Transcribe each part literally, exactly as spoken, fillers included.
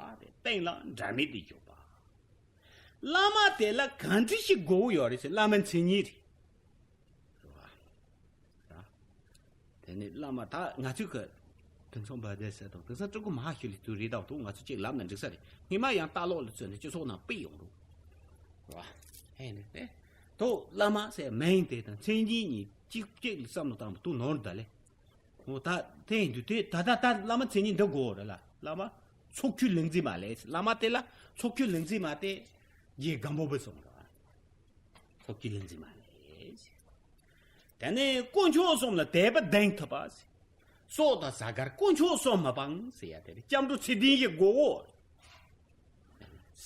པ་དེ་སྟེང་ལ་འབྲལ་མེད་དུ་བཞུགས་པ། བླ་མ་དེ་ལ་གང་འདྲ་ཞིག་དགོས་ཡོད་རེད་ཟེར། བླ་མའི་མཚན་ཉིད་རེད། རེད་བ། ར། དེ་ནས་བླ་མ་ད་ང་ཚོས་གི་དེང་སང་བ་དེ་ཟེར་དང་དེང་སང་ཀྲུང་གོ་མ་ཧ་ཤུ་ལི་དུ་རེད་དང་དུ་ང་ཚོ་གཅིག་ལབ་ན་འགྲིག་ས་རེད། སྔོན་མ་ཡང་ལྟ་ལོག་ལ་བཙོན་ནས་སྤྱི་ཚོགས་ནང་སྤེལ་ཡོང་རུང་། རེད་བ། ཧེ་ནས་ནས་དོ་བླ་མ་ཟེར་མིང་དེ་དང་མཚན་ཉིད་གཉིས་གཅིག་གཅིག་ལ་བསམ་བློ་བཏང་བ་དུ་ནོར་འདུག་ལེ། འོ་ད་དེ་ཡིན་དུས་དེ་ད་ད་ད་བླ་མ་མཚན་ཉིད་འདི་དགོས་རེད་ལ། བླ་མ་ཚོགས་ཆོས་ལུག་རྫི་མ་ལས། བླ་མ་དེ་ལ་ཚོགས་ཆོས་ལུག་རྫི་མ་དེ་རྗེ་སྒམ་པོ་པའི་གསུང་རེད། ཚོགས་ཆོས་ལུག་རྫི་མ་ལས། དེ་ནས་དཀོན་མཆོག་གསུམ་ལ་དད་པ་ལྡན་ཐུབ་པ། སྲོག་དང་གཟའ་སྐར་དཀོན་མཆོག་གསུམ་མ་སྤངས་ཟེར་ཡ་དེ་རེད། སྐྱབས་འགྲོ་ཚུལ་ལྡན་ཞིག་དགོས་འོ།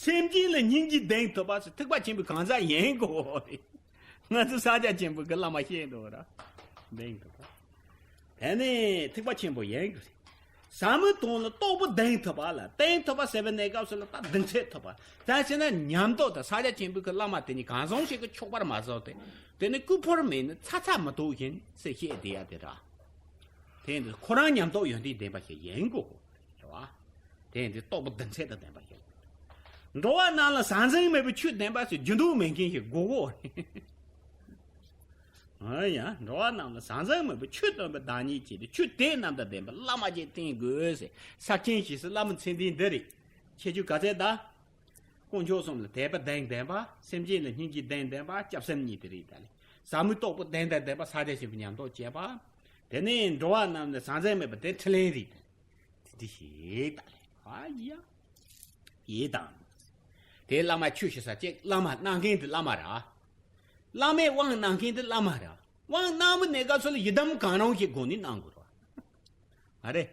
སེམས་ཅན་ལ་སྙིང་རྗེ་ལྡན་ཐུབ་པ་ཟེར། ཐེག་པ་ཆེན་པོའི་གང་ཟག་ཡིན་དགོས་རེད། ང་ཚོ་ས་སྐྱ་ཆེན་པོ་གི་བླ་མ་བཤད་འདུག་ར། ལྡན་ཐུབ་པ། དེ་ནས་ཐེག་པ་ཆེན་པོ་ཡིན་དགོས་རེད། ཟབ་མོའི་དོན་ལ་རྟོགས་པ་ལྡན་ཐུབ་པ་ལ་བརྟེན་ཐུབ་པ་ཟེར་བའི་གནས་སྐབས་སུ་ལ་ད་གདེང་ཚད་ཐུབ་པ། ད་བྱས་ན་ཉམས་རྟོགས་དང་ས་སྐྱ་ཆེན་པོའི་གི་བླ་མ་དེ་གཉིས་གང་ཟུང་ཞིག་གི་ཆོག་པར་མ་བཟོ་སྟེ། དེ་ནི་སྐུ་ཕུར་མེད་ན་ཚ་ཚ་མི་ཐུབ་བཞིན་ཟེར་བཤད་བསྡད་ཡ་དེ་ར། དེ་ཡིན་དུས་ཁོ་རང་ཉམས་རྟོགས་ཡོན་ཏན་ལྡན་པ་ཞིག་ཡིན་དགོས། རེད་བ། དེ་ཡིན་དུས་རྟོགས་པ་གདེང་ཚད་དང་ལྡན་པ་ཞིག་འགྲོ་བ་རྣམས་ལ་ཟང་ཟིང་མེད་པའི་ཆོས་བསྟན་པ་ཞིག་རྒྱུ་འདུག་མེད་མཁན་ཞིག་དགོས་གོ། ཨ་ཡ། འགྲོ་བ་རྣམས་ལ་ཟང་ཟིང་མེད་པའི་ཆོས་སྟོན་པའི་བདག་ཉིད་ཅིག་དེ་ཆོས་དེ་རྣམས་དང་ལྡན་པའི་བླ་མ་ཅིག་བསྟེན་དགོས་ཟེར། ས་ཆེན་ཞིག་སུ་བླ་མ་མཚན་ལྡན་འདི་རེད། ཁྱད་ཆོས་ག་ཚད་ད། དཀོན་མཆོག་གསུམ་ལ་དད་པ་ལྡན་ལྡན་པ། སེམས་ཅན་ལ་སྙིང་རྗེ་ལྡན་ལྡན་པ། སྐྱབས་སེམས་གཉིས་དེ་རེད་ད་ལེ། ཟབ་མོའི་རྟོགས་པ་ལྡན་དང་ལྡན་པ། ས་སྐྱ་ཆེན་པོ་ཉམས་རྟོགས་བྱས་པ། དེ་ནས་འགྲོ་བ་རྣམས་ལ་ཟང་ཟིང་མེད་པ་དེ་འཕྲིན་ལས་རེད། དེ་འདྲ་ཞིག་ད་ལེ། ཨ་ཡ། ཡེ་དང་། དེ་བླ་མ་ཆོས་ཞུ་ས་ཅིག་བླ་མ་གནང་མཁན་དེ་བླ་མ་ར། བླ་མས་དབང་གནང་མཁན་དེ་བླ་མ་ར། དབང་གནང་མི་གནས་སྐབས་སུ་ལ་ཡི་དམ་གང་རུང་ཞིག་དགོས་ནི་གནང་དགོས་ར། ཨ་རེ།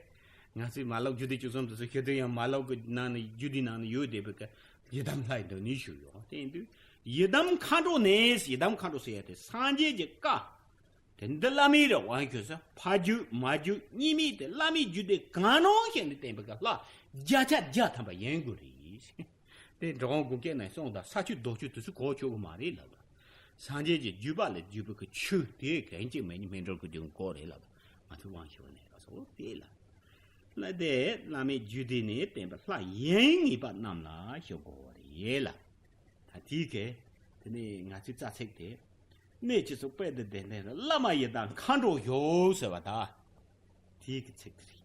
ང་ཚོའི་མ་ལོག་རྒྱུད་སྡེ་བཅུ་གསུམ་དུ་སུ་ཤོད་དུས་ཡང་མ་ལོག་གི་ནང་ནས་རྒྱུད་སྡེ་ནང་ནས་ཡོད་བསྡད་པའི་ཀ་ཡི་དམ་ལྷ་ཡི་འདོད་ནི་ཞུ་ཡོང་། དེ་ཡིན་དུས་ཡི་དམ་མཁའ་འགྲོ་ནས། ཡི་དམ་མཁའ་འགྲོ་ཟེར་ཡ་དེ་སངས་རྒྱས་ཀྱི་བཀའ། དེ་འདི་བླ་མའི་རེ་དབང་ཞུ་ས་ཕ་རྒྱུད་མ་རྒྱུད་གཉིས་མེད་དེ་བླ་མའི་རྒྱུད་སྡེ་གང་རུང་ཞིག་ནས་བསྟན་པའི་ཀ་ལྷ་བརྒྱ་ཆ་བརྒྱ་ཐམ་པ་ཡིན་དགོས་རེད། དེ་འགྲོ་འོང་དགོངས་སྐལ་ནས་གསུངས་དང་ས་ཆུ་རྡོ་ཆུ་དུས་སུ་གོ་ཆོད་གི་མ་རེད་ལབ་དང་། སངས་རྒྱས་ཀྱི་བརྒྱུད་པ་ལས་བརྒྱུད་པའི་གི་ཆོས་དེ་གན་གཅིག་མེད་ཉི་སྨིན་གྲོལ་གི་རྒྱུན་གོ་རེད་ལབ་དང་། ང་ཚོ་དབང་ཞུ་བ་ནས་ར་སོ་དེ་ལ། ལ་དེ་བླ་མའི་རྒྱུད་སྡེ་ནས་བསྟན་པའི་ལྷ་ཡིན་ངེས་པ་རྣམས་ལ་ཞུ་དགོས་རེད་ལ། ད་དེའི་གེ། དེ་ནས་ང་ཚོའི་རྩ་ཚིག་དེ། གནས་ཅི་སོགས་དཔལ་དུ་ལྡན་ལྡན་ལ། བླ་མ་ཡི་དམ་མཁའ་འགྲོ་ཞུ་ཟེར་བ་ད། དེའི་གི་ཚིག་དེ་རེད།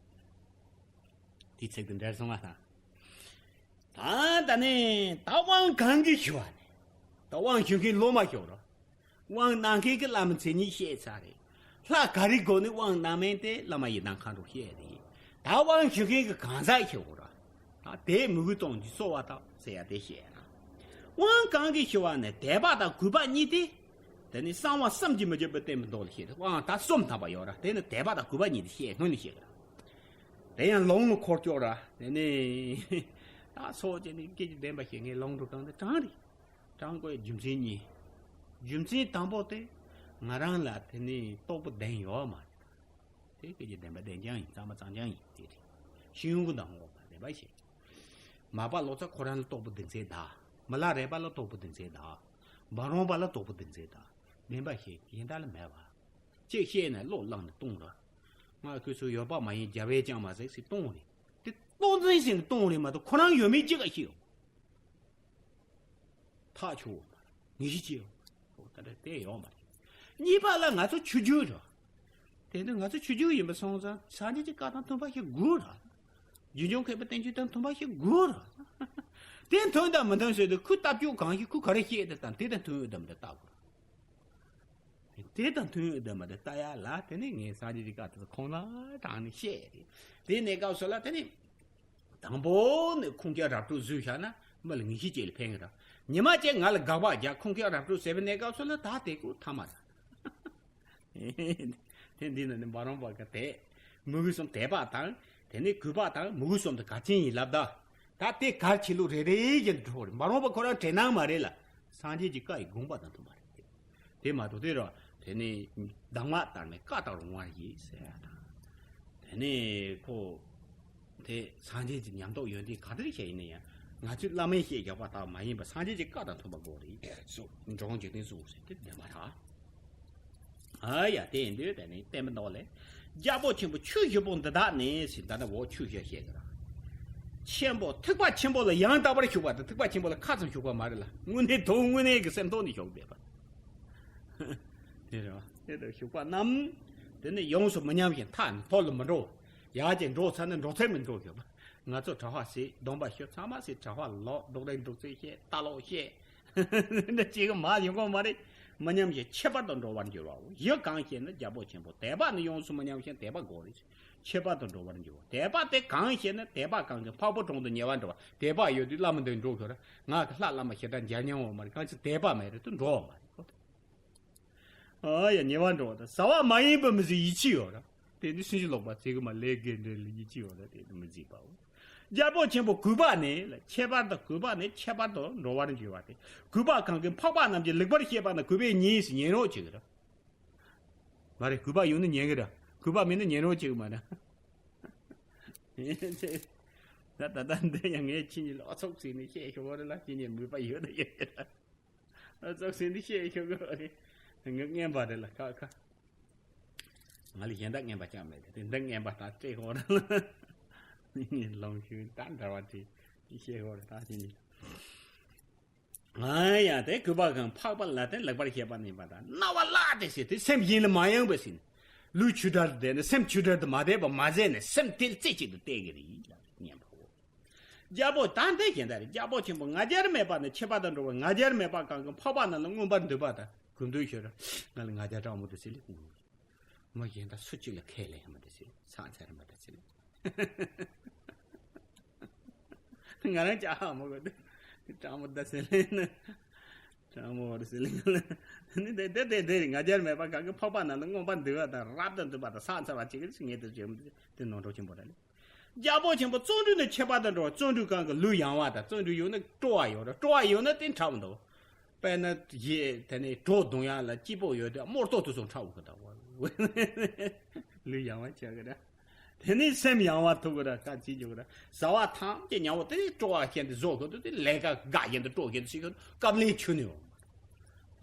དེའི་ཚིག་དེ་འདྲ་སོང་བ་དང་། ད་ད་ནི་ད་དབང་གང་གིས་ཞུ་བ་ནི། ད་དབང་ཞུ་མཁན་སློབ་མ་ཞུ་རོ། དབང་གནང་མཁན་གྱི་བླ་མ་མཚན་ཉིད་བཤད་ཚར་རེད། ལྷ་ག་རེ་དགོས་ནི་དབང་གནང་མིན་དེ་བླ་མ་ཡི་དམ་མཁའ་འགྲོ་བཤད་རེད། ད་དབང་ཞུ་མཁན་གྱི་གང་ཟག་ཞིག་འོ་ར། ད་དེ་མོས་གུས་གཏོང་རྒྱུ་གསོལ་བ་དང་ཟེར་ཡ་དེ་བཤད་ར། དབང་གང་གིས་ཞུ་བ་ནི་དད་པ་དང་གུས་པ་གཉིས་ཏེ། དེ་ནི་གསང་བ་བསམ་གྱིས་མི་ཁྱབ་པའི་བསྟན་པའི་མདོ་ལ་བཤད་དེ་དབང་ད་གསུམ་ཐམ་པ་ཡོད་ར། དེ་ནི་དད་པ་དང་གུས་པ་གཉིས་ཏེ་བཤད་སྔོན་ལ་བཤད་གི་ར། དེ་ཡང་ལུང་ལ་འཁོར་སྐྱོར་ར། དེ་ནི་ད་སོགས་ཀྱི་ནི་སྐད་ཀྱི་བདེན་པ་བཤད་ངས་ལུང་འགྲོ་གང་དེ་དྲང་རེད། དྲང་དགོས་རྒྱུ་མཚན་གཉིས། རྒྱུ་མཚན་དང་པོ་དེ་ང་རང་ལ་དེ་ནི་རྟོགས་པ་ལྡན་ཡོད་མ་རེད། དེ་སྐད་ཀྱི་བདེན་པ་བདེན་རྐྱང་ཡིན། གཙང་མ་གཙང་རྐྱང་ཡིན་དེ་རེད། ཤེས་ཡོན་གྱི་དང་པོ་བདེན་པ་ཞིག་མ་པ་ལོ་ཙཱ་ཁོ་རང་ལ་རྟོགས་པ་གདེང་ཚད་གདའ། མི་ལ་རས་པ་ལ་རྟོགས་པ་གདེང་ཚད་གདའ། འབའ་རོམ་པ་ལ་རྟོགས་པ་གདེང་ཚད་གདའ། བདེན་པ་ཞིག་གཞན་དག་ལ་མེད་པ། གཅིག་བཤད་ནས་བློ་བླངས་ནས་གཏོང་ར། ང་ཁོས་ཚོ་ཡོད་པ་མ་ཡིན་རྒྱ་བས་ཀྱང་མ་ཟེར་ཟེར་གཏོང་རེད། དེ་གཏོང་འཛིན་ཟེར་ནས་གཏོང་རེད་མ་གཏོགས་ཁོ་རང་ཡོད་མེད་ཅི་ག་ཤེས་ཡོང་། ཐག་ཆོད་ཡོད་མ་རེད། ངེས་ཤེས་ཅི་ཡོད་མ་རེད། ད་ལྟ་དེ་ཡོད་མ་རེད། གཉིས་པ་ལ་ང་ཚོ་ཆོས་བརྒྱུད་རེད། དེ་ནི་ང་ཚོ་ཆོས་བརྒྱུད་ཡིན་པ་སོང་ཙང་སངས་རྒྱས་ཀྱི་བཀའ་དང་མཐུན་པ་ཞིག་དགོས་ར། རྗེ་བཙུན་མཁས་པའི་བསྟན་བཅོས་དང་མཐུན་པ་ཞིག་དགོས་ར། དེ་མཐུན་དང་མི་མཐུན་ཟེར་དུས་ཁོས་ལྟ་སྤྱོད་གང་ཞིག་ཁོས་ག་རེ་བཤད་དེ་དང་དེ་དང་མཐུན་ཡོད་དམ་དེ་ལྟ་དགོས་ར། དེ་དང་མཐུན་ཡོད་དམ་དེ་ལྟ་ཡ་ལ་དེ་ནི་ངས་སངས་རྒྱས་ཀྱི་བཀའ་དེ་ཁོང་ལ་དྲངས་ནས་བཤད་རེད། དེ་གནས་སྐབས་སུ་ལ་དེ་ནི། དང་པོ་ནས་ཁུངས་སྐྱེལ་ར་སྤྲོད་བཟོས་བཞག་ན་མི་ལ་ངེས་ཤེས་ཅན་ལ་ཕན་གི་ར། ཉི་མ་གཅིག་ང་ལ་དགག་པ་རྒྱག་ཁུངས་སྐྱེལ་ར་སྤྲོད་ཟེར་བའི་གནས་སྐབས་སུ་ལ་ད་དེ་ཀོ་ཐ་མ་ར། དེ་འདི་ནི་འབའ་རོམ་པ་གི་དེ། མོས་གུས་གསུམ་དད་པ་དང་། དེ་ནས་གུས་པ་དང་མོས་གུས་གསུམ་དེ་གལ་ཆེན་ཡིན་ལབ་ད། ད་དེ་གལ་ཆེ་ལུགས་རེ་རེ་བཞིན་དུ་འགྲོ་བ་རེད། འབའ་རོམ་པ་ཁོ་རང་དྲན་སྣང་མ་རེད་ལ། སངས་རྒྱས་ཀྱི་བཀའ་ཡི་དགོངས་པ་དང་མཐུན་པ་རེད། དེ་མ་གཏོགས་དེ་ར་དེ་ནི་གདམས་ངག་ལྟར་མའི་བཀའ་ལྟར་འོང་བ་ཡིན་ཟེར་ཡ་དང་། དེ་ནི་ཁོ། དེ་སངས་རྒྱས་ཀྱི་ཉམས་རྟོགས་ཡོན་ཏན་ག་དར་བྱས་ཡིན་ན་ཡང་ང་ཚོས་བླ་མའི་བཤད་རྒྱག་པ་ལྟར་མ་ཡིན་པར་སངས་རྒྱས་ཀྱི་བཀའ་དང་མཐུན་པ་དགོས་རེད་གསུངས། འགྲོ་འོང་འཇིག་རྟེན་གསུངས་ཟེར་དེ་བདེན་པ་ར། ཨ་ཡ་དེ་ཡིན་དུས་དེ་ནི་བསྟན་པ་མདོ་ལས། རྒྱལ་པོ་ཆེན་པོ་ཆོས་བཞི་པོ་འདི་དག་ནི་ཟེར་ད་ནི་འོ་ཆོས་བཞི་བཤད་གི་ར། ཆེན་པོ་ཐེག་པ་ཆེན་པོ་ལ་ཡང་དག་པར་ཞུགས་པ་དང་ཐེག་པ་ཆེན་པོ་ལ་ཁ་ཙམ་ཞུགས་པ་མ་རེད་ལ། དངོས་གནས་དོན་དངོས་གནས་ཀྱི་སེམས་ཐོག་ནས་ཞུགས་པས་པ། དེ་རེད་བ། དེ་ལྟར་ཞུགས་པ་རྣམས་དེ་ནི་ཡོངས་སུ་མི་ཉམས་ཤིང་མཐའ་ནས་མཐོ་ལ་མི་འགྲོ། ཡར་ཅིག་འགྲོ་ཚར་ན་འགྲོ་ཚད་མི་འགྲོ་ཞུགས་པ། ང་ཚོ་གྲྭ་པ་ཟེར་སྡོམ་པ་ཞུ་ཚང་མ་ཟེར་གྲྭ་པ་ལོག་རྡོག་རེ་འདུག་ཚེ་བཤད་ལྟ་ལོག་བཤད། འདི་གཅིག་གི་མ་ཡོང་གི་མ་རེད། མི་ཉམས་ཤིང་ཁྱད་པར་དུ་འགྲོ་བར་འགྱུར་བའོ། ཡུལ་གང་ཞེ་ན་རྒྱལ་པོ་ཆེན་པོ། དད་པ་ནི་ཡོངས་སུ་མི་ཉམས་ཤིང་དད་པ་དགོས་རེད། ཁྱད་པར་དུ་འགྲོ་བར་འགྱུར་བ། དད་པ་དེ་གང་ཞེ་ན་དད་པ་གང་གིས་འཕགས་པའི་དྲུང་དུ་ཉེ་བར་འགྲོ་བ། དད་པ་ཡོད་དུས་བླ་མ་འདིར་འགྲོ་ཤོར། ང་གི་ལྷ་བླ་མ་ཞེ་དྲག་མཇལ་མྱོང་བ་མ་རེད། གང་ཅི་དད་པ་མེད་རེད་དུ་འགྲོ་བ་མ་རེད་ཁོ། ཨ་ཡ་ཉེ་བར་འགྲོ་བ་དང་ཟ་བ་མ་ཡིན་པའི་མི་ཟེར་ཡིད་ཆེས་ཡོད་ར། དེ་ནི་སུན་ཞིག་ལོག་པ་ཚེ་གི་མ་ལས་དགེ་འདྲེ་ལ་ཡིད་ཆེས་ཡོད་ར། དེ་ནི་མི་བརྩིས་པའོ། རྒྱལ་པོ་ཆེན་པོ་གུས་པ་ནི་ལ་ཁྱད་པར་དུ་གུས་པ་ནི་ཁྱད་པར་དུ་འགྲོ་བར་འགྱུར་བ་སྟེ། གུས་པ་གང་གིས་འཕགས་པ་རྣམས་ཀྱི་ལེགས་པར་བཤད་པ་ན་གུས་པས་ཉན་ཟེར་ཉན་རོགས་བྱེད་ཀྱི་ར། མ་རེད། གུས་པ་ཡོད་ན་ཉན་གི་ར། གུས་པ་མེད་ན་ཉན་རོགས་བྱེད་གི་མ་ར། ད་ད་ད་འདི་ཡང་ངས་ཁྱེད་གཉིས་ལ་ཨ་ཚོགས་ཟེར་ནས་བཤད་ཤོག་རེད་ལ། ཁྱེད་གཉིས་མོས་པ་ཡོད་ན་ཡོད་ཀྱི་ར། ཨ་ཚོགས་ཟེར་ནས་བཤད་ཤོག་གི་རེད། ངས་རྔན་པ་རེད་ལ་ཁ་ཁ། ང་ལ་གཞན་དག་རྔན་པ་ཅང་མེད་དེ། འདི་རྔན་པ་ད་སྤྲད་ཤོག་རེད་ལ། ལོང་ཤུལ་ད་འདྲ་བ་དེ་བཤད་ཤོག་རེད་ད་ཁྱེད་གཉིས། ང་ཡང་དེ་གུས་པ་གང་འཕགས་པ་ལ་དེ་ལེགས་པར་བཤད་པ་ནི་པ་དང་རྣ་བ་བླགས་ཏེ་ཟེར་དེ་སེམས་གཞན་ལ་མ་ཡེངས་པ་ཟེར་ནས། ལུས་ཆུ་འདྲ་དུ་བསྡད་ནས་སེམས་ཆུ་འདྲ་དུ་མ་བསྡད་པ་མ་ཟད་ནས་སེམས་དེ་རྩེ་གཅིག་ཏུ་གཏད་ཀྱི་རེད་ལ་སྙམ་པའོ། རྒྱལ་པོ་ད་འདི་གཞན་དག་རེད། རྒྱལ་པོ་ཆེན་པོ་ང་རྒྱལ་མེད་པ་ནི་ཁྱད་པར་དུ་འགྲོ་བ་ང་རྒྱལ་མེད་པ་གང་གི་འཕགས་པ་རྣམས་ལ་མངོན་པར་འདུད་པ་དང་གུས་འདུད་ཤོར། ང་ལ་ང་རྒྱལ་དྲག་མོ་དུ་ཟེར་ལེ། མི་གཞན་དག་སུ་གཅིག་ལ་ཁས་ལེན་མི་འདུག་ཟེར། ཚང་ཚར་མི་འདུག་ཟེར། ང་རང་ཅག་མོ་གོ་དེ་དྲང་མོ་ད་ཟེར་ལེན་ན། དྲང་མོ་བར་ཟེར་ལེན་ལ། ནི་དེ་དེ་དེ་དེ་ང་རྒྱལ་མེད་པ་གང་གི་འཕགས་པ་རྣམས་ལ་མངོན་པར་འདུད་པ་དང་རབ་ཏུ་འདུད་པ་དང་ཚང་ཚར་བ་གཅིག་གིས་ངེས་དུ་བྱེད་མི་འདུག་དེ་ནོར་འགྲོ་ཆེན་པོ་རེད། རྒྱལ་པོ་ཆེན་པོ་བརྩོན་འགྲུས་ནི་ཁྱད་པར་དུ་འགྲོ་བ། བརྩོན་འགྲུས་གང་གི་ལུས་ཡང་བ་དང་། བརྩོན་འགྲུས་ཡོད་ན་སྤྲོ་བ་ཡོད་ར། སྤྲོ་བ་ཡོད་ན་དེ་འཁྲབ་འདུག་དཔེར་ན་ཡེ་དེ་ནས་གྲོ་བརྡུང་ཡག་ལ་སྐྱིད་པོ་ཡོད་དུས་རྨོར་ཏོ་དེ་ཚོ་འཁྲབ་གི་འདུག་ལུས་ཡང་བ་བྱ་གི་ར། དེ་ནས་སེམས་ཡང་བ་ཐུབ་གི་ར། ཁ་ཚིག་འཇུག་གི་ར། ཟ་བ་ཐམས་ཅད་ཉམ་པོ་དེ་ནས་སྤྲོ་བ་ཞན་དུ་བཟོ་གི་འདུག་དེ་ལས་ཀ་དགའ་ཞན་དུ་སྤྲོ་ཞན་དུ་ཞིག་གི་སྐབས་ལེན་ཆུ་ནས་འོང་།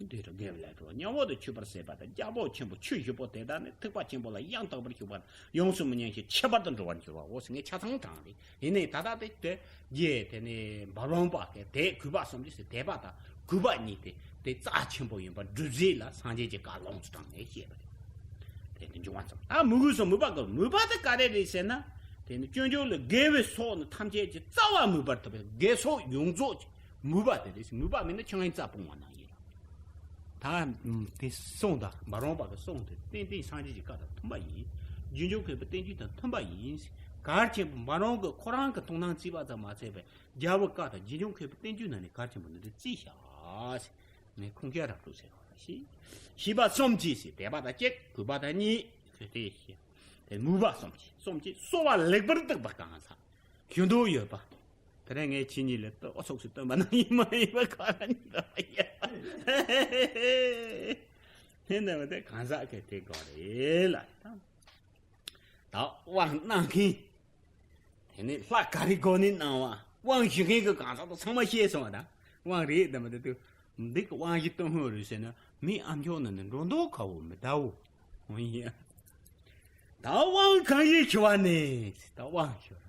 འདི་རུ་དགེ་བའི་ལས་འགྲོ་ཉམ་པོ་དུ་ཆུད་པར་ཟད་པ་དང་། རྒྱལ་པོ་ཆེན་པོ་ཆོས་ཞུ་བོ་དེ་དག་ནི་ཐེག་པ་ཆེན་པོ་ལ་ཡང་དག་པར་ཞུགས་པ་ཡོངས་སུ་མི་ཉམས་ཤིང་ཁྱད་པར་དུ་འགྲོ་བར་འགྱུར་བའོ་ཟེར། ངས་ཆ་ཚང་དྲངས་རེད། ཡིན་ནའི་ད་ལྟ་དེ་དེ་རྗེ་དེ་ནས་འབའ་རོམ་པ་གིས་དེ་གུས་པ་གསུམ་གྱིས་ཟེར། དད་པ་དང་གུས་པ་གཉིས་དེ་དེ་རྩ་ཆེན་པོ་ཡིན་པ་སྒྲུབ་བྱེད་ལ་སངས་རྒྱས་ཀྱི་བཀའ་ལོངས་སུ་དྲངས་ནས་བཤད་པ་རེད། དེ་དེ་འབྱུང་བ་ཙམ། ད་མོས་གུས་སམ་མོས་པ་གི་མོས་པ་དེ་ག་རེ་རེད་ཟེར་ན། དེ་ནི་སྐྱོན་བརྗོད་ལ་དགེ་བའི་ཚོགས་ནི་ཐམས་ཅད་ཀྱི་རྩ་བ་མོས་པར་ཐུབ་པའི་དགེ་ཚོགས་ཡོངས་རྫོགས་ཀྱི་མོས་པ་དེ་རེད་ཟེར། མོས་པ་མེད་ན་ཆང་ཡིན་རྩྭ་སྤུངས་པ་ནང་བཞིན། ད་དེ་གསུངས་དང་འབའ་རོམ་པ་གི་གསུང་དེ་ཏན་ཏན་སངས་རྒྱས་ཀྱི་བཀའ་དང་མཐུན་པ་ཡིན། རྗེ་འཇུག་མཁས་པའི་བསྟན་བཅོས་དང་མཐུན་པ་ཡིན། གལ་ཆེན་པོ་འབའ་རོམ་གྱི་ཁོ་རང་གི་མཐོང་སྣང་བརྩིས་པ་ཙམ་མ་ཚད་པའི་རྒྱལ་བའི་བཀའ་དང་རྗེ་འཇུག་མཁས་པའི་བསྟན་བཅོས་ནང་ནས་གལ་ཆེན་པོ་འདི་འདྲ་བརྩིས་བཞག་ཟེར། ངས་ཁུངས་སྐྱེལ་རབ་ཏུ་ཟེར་བ་ཞིག་ཤེས་པ་གསུམ་གྱིས་ཟེར། དད་པ་དང་གཅིག་གུས་པ་དང་གཉིས། དེ་ཤེས། དེ་མོས་པ་གསུམ་གྱིས་གསུམ་གྱིས་གསོལ་བ་ལེགས་པར་བཏབ་པ་གང་ཟག་ཞུ་འདོད་ཡོད་པ། དེ་རིང་ངས་ཁྱེད་གཉིས་ལ་ལྟོས་ཨོ་ཚོགས་སུ་སྟོན་པ་ནང་ཡིན་མ་ཡིན་པ་ག་ར་གཉིས་ལ་མ་ཡིན། དེ་འདྲ་བ་དེ་གང་ཟག་གི་དེ་དགོས་རེད་ལ། ད་དབང་གནང་མཁན། དེ་ནས་ལྷ་ག་རེ་དགོས་ནས་གནང་བ། དབང་ཞུ་མཁན་གྱི་གང་ཟག་དང་ཚང་མ་ཤེས་སོང་བ་དང་། དབང་རེད་དམ་དེ་དུས། འདི་གི་དབང་ཞུ་སྟོན་ཧོན་རེད་ཟེར་ན་མི་ཨ་མཆོག་ནང་ནས་འགྲོ་མདོག་ཁ་བོ་མི་ལྟ་བུ། འོ་ཡ། ད་དབང་གང་ཞིག་ཞུ་བ་ནས་ད་དབང་ཞུ་ར།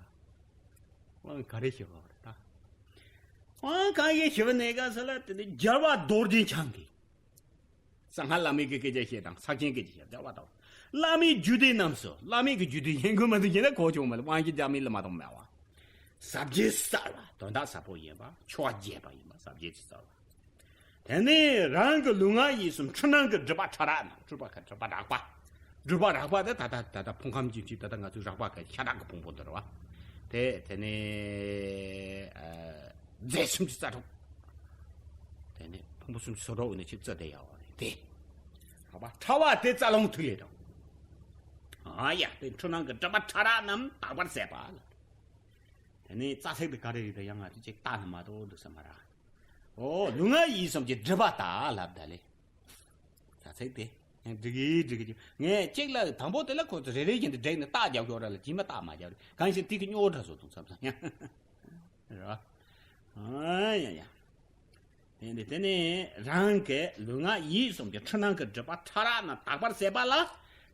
དབང་ག་རེ་ཞུ་བ་རེད་ད། དབང་གང་ཞིག་ཞུ་བ་ནས་ག་ཟེར་ལ་དེ་ནི་རྒྱལ་བ་རྡོ་རྗེ་འཆང་གིས། གསང་སྔགས་བླ་མེད་ཀྱི་སྐད་ཆ་བཤད་དང་ས་ཆེན་སྐད་ཆ་བཤད་རྒྱལ་བ་དང་། བླ་མེད་རྒྱུད་སྡེ་རྣམས་སུ་བླ་མེད་ཀྱི་རྒྱུད་སྡེ་ཡན་ཁོ་མ་དུ་ཡིན་ན་གོ་ཆུང་མ་ལ་དབང་གི་རྒྱ་མི་ལ་མ་དང་མེད་བ། ཟབ་རྒྱས་གསལ་བ་དོན་དག་ཟབ་པོ་ཡིན་པ་ཕྱོགས་རྒྱས་པ་ཡིན་པ་ཟབ་རྒྱས་གསལ་བ། དེ་ནས་རང་གི་ལུས་ངག་ཡིད་གསུམ་འཁྲུལ་སྣང་གི་སྒྲིབ་པ་ཕྲ་རགས་རྣམས་སྒྲིབ་པ་ཁ་སྒྲིབ་པ་རགས་པ། སྒྲིབ་པ་རགས་པ་དེ་ད་ལྟ་ད་ལྟ་ཕུང་ཁམས་ཀྱི་ཕྱིར་ད་ལྟ་ང་ཚོའི་རགས་པ་གི་ཤ་ཁྲག་གི་ཕུང་པོ་འདི་རེད་བ། དེ་དེ་ནས་རྫས་སུམ་ཅུ་རྩ་དྲུག་དེ་ནས་ཕུང་པོ་སུམ་ཅུ་སོ་དྲུག་ནས་ཆིག་རྩ་དེ་ཡག་བ་རེད་དེ། རགས་པ་ཕྲ་བ་དེ་རྩ་རླུང་ཐིག་ལེ་དང་། ཨ་ཡ་དེ་འཁྲུལ་སྣང་གི་སྒྲིབ་པ་ཕྲ་རགས་རྣམས་དག་པར་ཟད་པ་ལ། དེ་ནས་རྩ་ཚིག་དེ་ག་རེ་རེད་དེ་ཡང་ང་ཚོས་ཅིག་ལྟ་ནི་མ་གཏོགས་འདུག་ས་མ་རག་ཨོ་ལུས་ངག་ཡིད་གསུམ་གྱི་སྒྲིབ་པ་དག་ལབ་ད་ལེ། རྩ་ཚིག་དེ། འགྲིག་གི་འགྲིག་གི་ངས་གཅིག་ལ་དང་པོ་དེ་ལ་ཁོ་ཚོ་རེ་རེ་བཞིན་དུ་བསྒྲིགས་ནས་རྟགས་རྒྱག་ཤོག་ར་ལ་རྗེས་མ་རྟགས་མ་རྒྱག་རེད་གང་ཞིག་དེ་གི་སྨྱོ་འདྲ་བཟོ་དང་བསམ་བསམ་ཡ། རེད་བ། ཨ་ཡ་ཡ། དེ་འདི་དེ་ནས་རང་གི་ལུས་ངག་ཡིད་གསུམ་གྱི་འཁྲུལ་སྣང་གི་སྒྲིབ་པ་ཕྲ་རགས་རྣམས་དག་པར་ཟད་པ་ལ།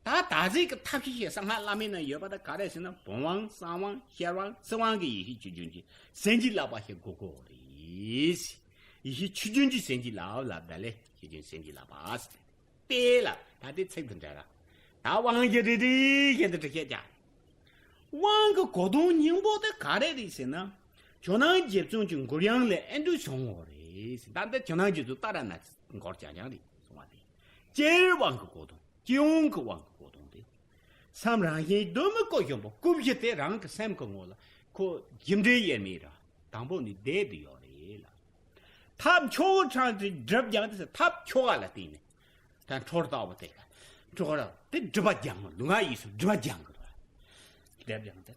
ད་ད་གཟིག་གི་ཐབས་ཤེས་ཤིག་གསང་སྔགས་བླ་མའི་ནང་ཡོད་པ་ད་ག་རེ་ཟེར་ན། བུམ་དབང་། གསང་དབང་། ཤེར་དབང་། ཚིག་དབང་གི་ཡེ་ཤེས་ཆོས་ཅན་གྱི་སེམས་ཀྱི་བསླབ་པ་ཞིག་དགོས་ཀྱི་རེད། ཡེ་ཤེས་ཆོས་ཅན་གྱི་སེམས་ཀྱི་བསླབ་པ་ལབ་ད་ལེ། ཆོས་ཅན་སེམས་ཀྱི་བསླབ་པ་ཟེར་ཏེ། དེ་ལ་ད་དེ་ཚིག་དེ་འདྲ་ར། ད་དབང་གི་རེ་རེ་བཞིན་དུ་འགྲེལ་བཤད་རྒྱག་དབང་གི་གོ་དོན་སྙིང་པོ་དེ་ག་རེ་རེད་ཟེར་ན། ཇོ་ནང་རྗེ་བཙུན་གྱི་མགུར་དབྱངས་ལས་ཨེ་འདྲ་བྱུང་བ་རེད་ཟེར། ད་འདི་ཇོ་ནང་རྗེ་བཙུན་ཏཱ་ར་ནཱ་ཐའི་མགུར་རྐྱང་རྐྱང་རེད་གསུང་བ་དེ། སྤྱིར་དབང་གི་གོ་དོན། སྤྱི་ཡོངས་ཀྱི་དབང་གི་གོ་དོན་དེ། སེམས་རང་བཞིན་གདོད་མའི་སྐུ་བཞིན་པ། སྐུ་བཞི་དེ་རང་གི་སེམས་ཀྱི་ངོ་ལ་ཁོ་རྒྱུ་འབྲས་དབྱེར་མེད་ར་དང་པོ་ནས་བསྡད་དུ་ཡོད་རེད་ལ། ཐབས་ཆོས་ཀྱི་ཕྲང་སྒྲིབ་སྦྱང་དེ་ཟེར། ཐབས་ཆོས་ལ་བརྟེན་ནས་ད་འཕྲོར་ལྟ་བུ་དེ་ལ་འཕྲོར་དེ་སྒྲིབ་པ་སྦྱང་། ལུས་ངག་ཡིད་གསུམ་སྒྲིབ་པ་སྦྱང་གི་རེད། སྒྲིབ་སྦྱང་དེ།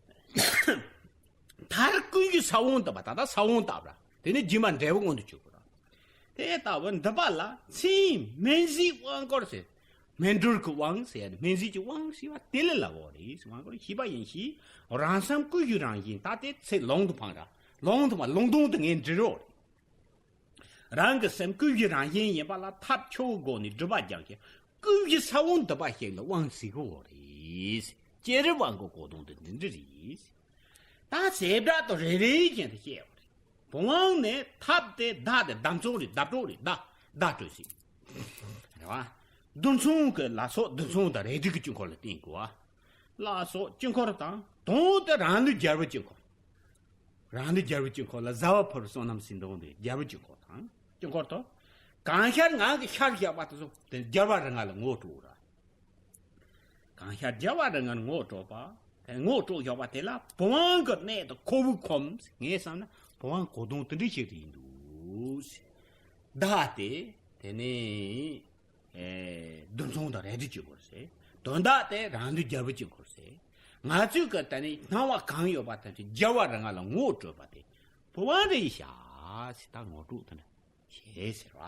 མཐར་ཀུན་གཞི་ས་བོན་བཏབ་པ། ད་ལྟ་ས་བོན་བཏབ་ར། དེ་ནས་རྗེས་མ་འབྲས་བུ་མངོན་དུ་གྱུར་དགོས་ར། དེ་ལྟ་བུ་འདི་པ་ལ་མཚན་སྨན་གཞིའི་དབང་བསྐུར་ཟེར། སྨན་སྦྱོར་གྱི་དབང་ཟེར་ཡ་ནི་སྨན་གཞིའི་དབང་ཟེར་བ་དེ་ལ་ལབ་དགོས་རེད། དབང་བསྐུར་ཞེས་པ་ཡིན་གྱི། རང་སེམས་ཀུན་གཞི་རང་བཞིན། ད་དེ་ཚིག་ལུང་དུ་འཕངས་ར། ལུང་དུ་མ་ལུང་དོན་དུ་ངས་འབྲི་རོགས་རེད། རང་གི་སེམས་ཀུན་གཞི་རང་བཞིན་ཡིན་པ་ལ་ཐབས་ཆོས་ཀྱི་སྒོ་ནས་སྒྲིབ་པ་སྦྱང་ཞིང་། ཀུན་གཞི་ས་བོན་འདི་པ་ཞིག་ལ་དབང་ཟེར་གྱི་ཡོད་རེད། སྤྱིར་དབང་གི་གོ་དོན་དེ་འདི་འདྲ་རེད། ད་བྱེ་བྲག་ཏུ་རེ་རེ་བཞིན་དུ་བཤད་ཡོད་རེད། བུམ་དབང་ནི་ཐབས་དེ་བརྡ་དེ་བརྡ་མཚོན་རེད། བརྡ་སྤྲོད་རེད། བརྡ་བརྡ་སྤྲོད་ཟེར། རེད་བ། རྡུལ་མཚོན་གྱི་ལ་སོགས་རྡུལ་མཚོན་དང་རལ་གྲི་གི་དཀྱིལ་འཁོར་ལ་བརྟེན་དགོས་བ། ལ་སོགས་དཀྱིལ་འཁོར་དང་། དོན་དེ་རང་ལུས་རྒྱལ་པོའི་དཀྱིལ་འཁོར། རང་ལུས་རྒྱལ་པོའི་དཀྱིལ་འཁོར་ལ་བཟའ་བ་ཕུལ་བསོད་ནམས་ཟིན་དོན་དེ་རྒྱལ་པོའི་དཀྱིལ་འཁོར་དང་། དཀྱིལ་འཁོར་དུ། གང་ཤར་ངང་གིས་ཤར་བཞག་པ་དེ་ཚོ་དེ་རྒྱལ་བ་རིགས་ལྔ་ལ་ངོ་སྤྲོད་ར། གང་ཤར་རྒྱལ་བ་རིགས་ལྔ་ལ་ངོ་སྤྲོད་པ། དེ་ངོ་སྤྲོད་བཞག་པ་དེ་ལ་བུམ་དབང་གི་གནད་དུ་ཁོ་བོས་ཁོམ། ངས་བསམ་ན་བུམ་དབང་གོ་དོན་དེ་འདྲ་ཞིག་ཏུ་ཡིན་འདུག། བརྡ་དེ་དེ་ནས། ཨེ། རྡུལ་མཚོན་དང་རལ་གྲི་གཅིག་པོར་ཟེར། དོན་དག་དེ་རང་ལུས་རྒྱལ་པོ་གཅིག་པོར་ཟེར། ང་ཚོས་ཀྱི་ད་ནི་སྣང་བ་གང་ཡོད་པ་དང་ཅི་རྒྱལ་བ་རིགས་ལྔ་ལ་ངོ་སྤྲོད་པ་དེ་བུམ་དབང་རེད་ཤག་ཟེར། ད་ངོ་སྤྲོད་དེ་འདྲ་བྱས་ཟེར་བ།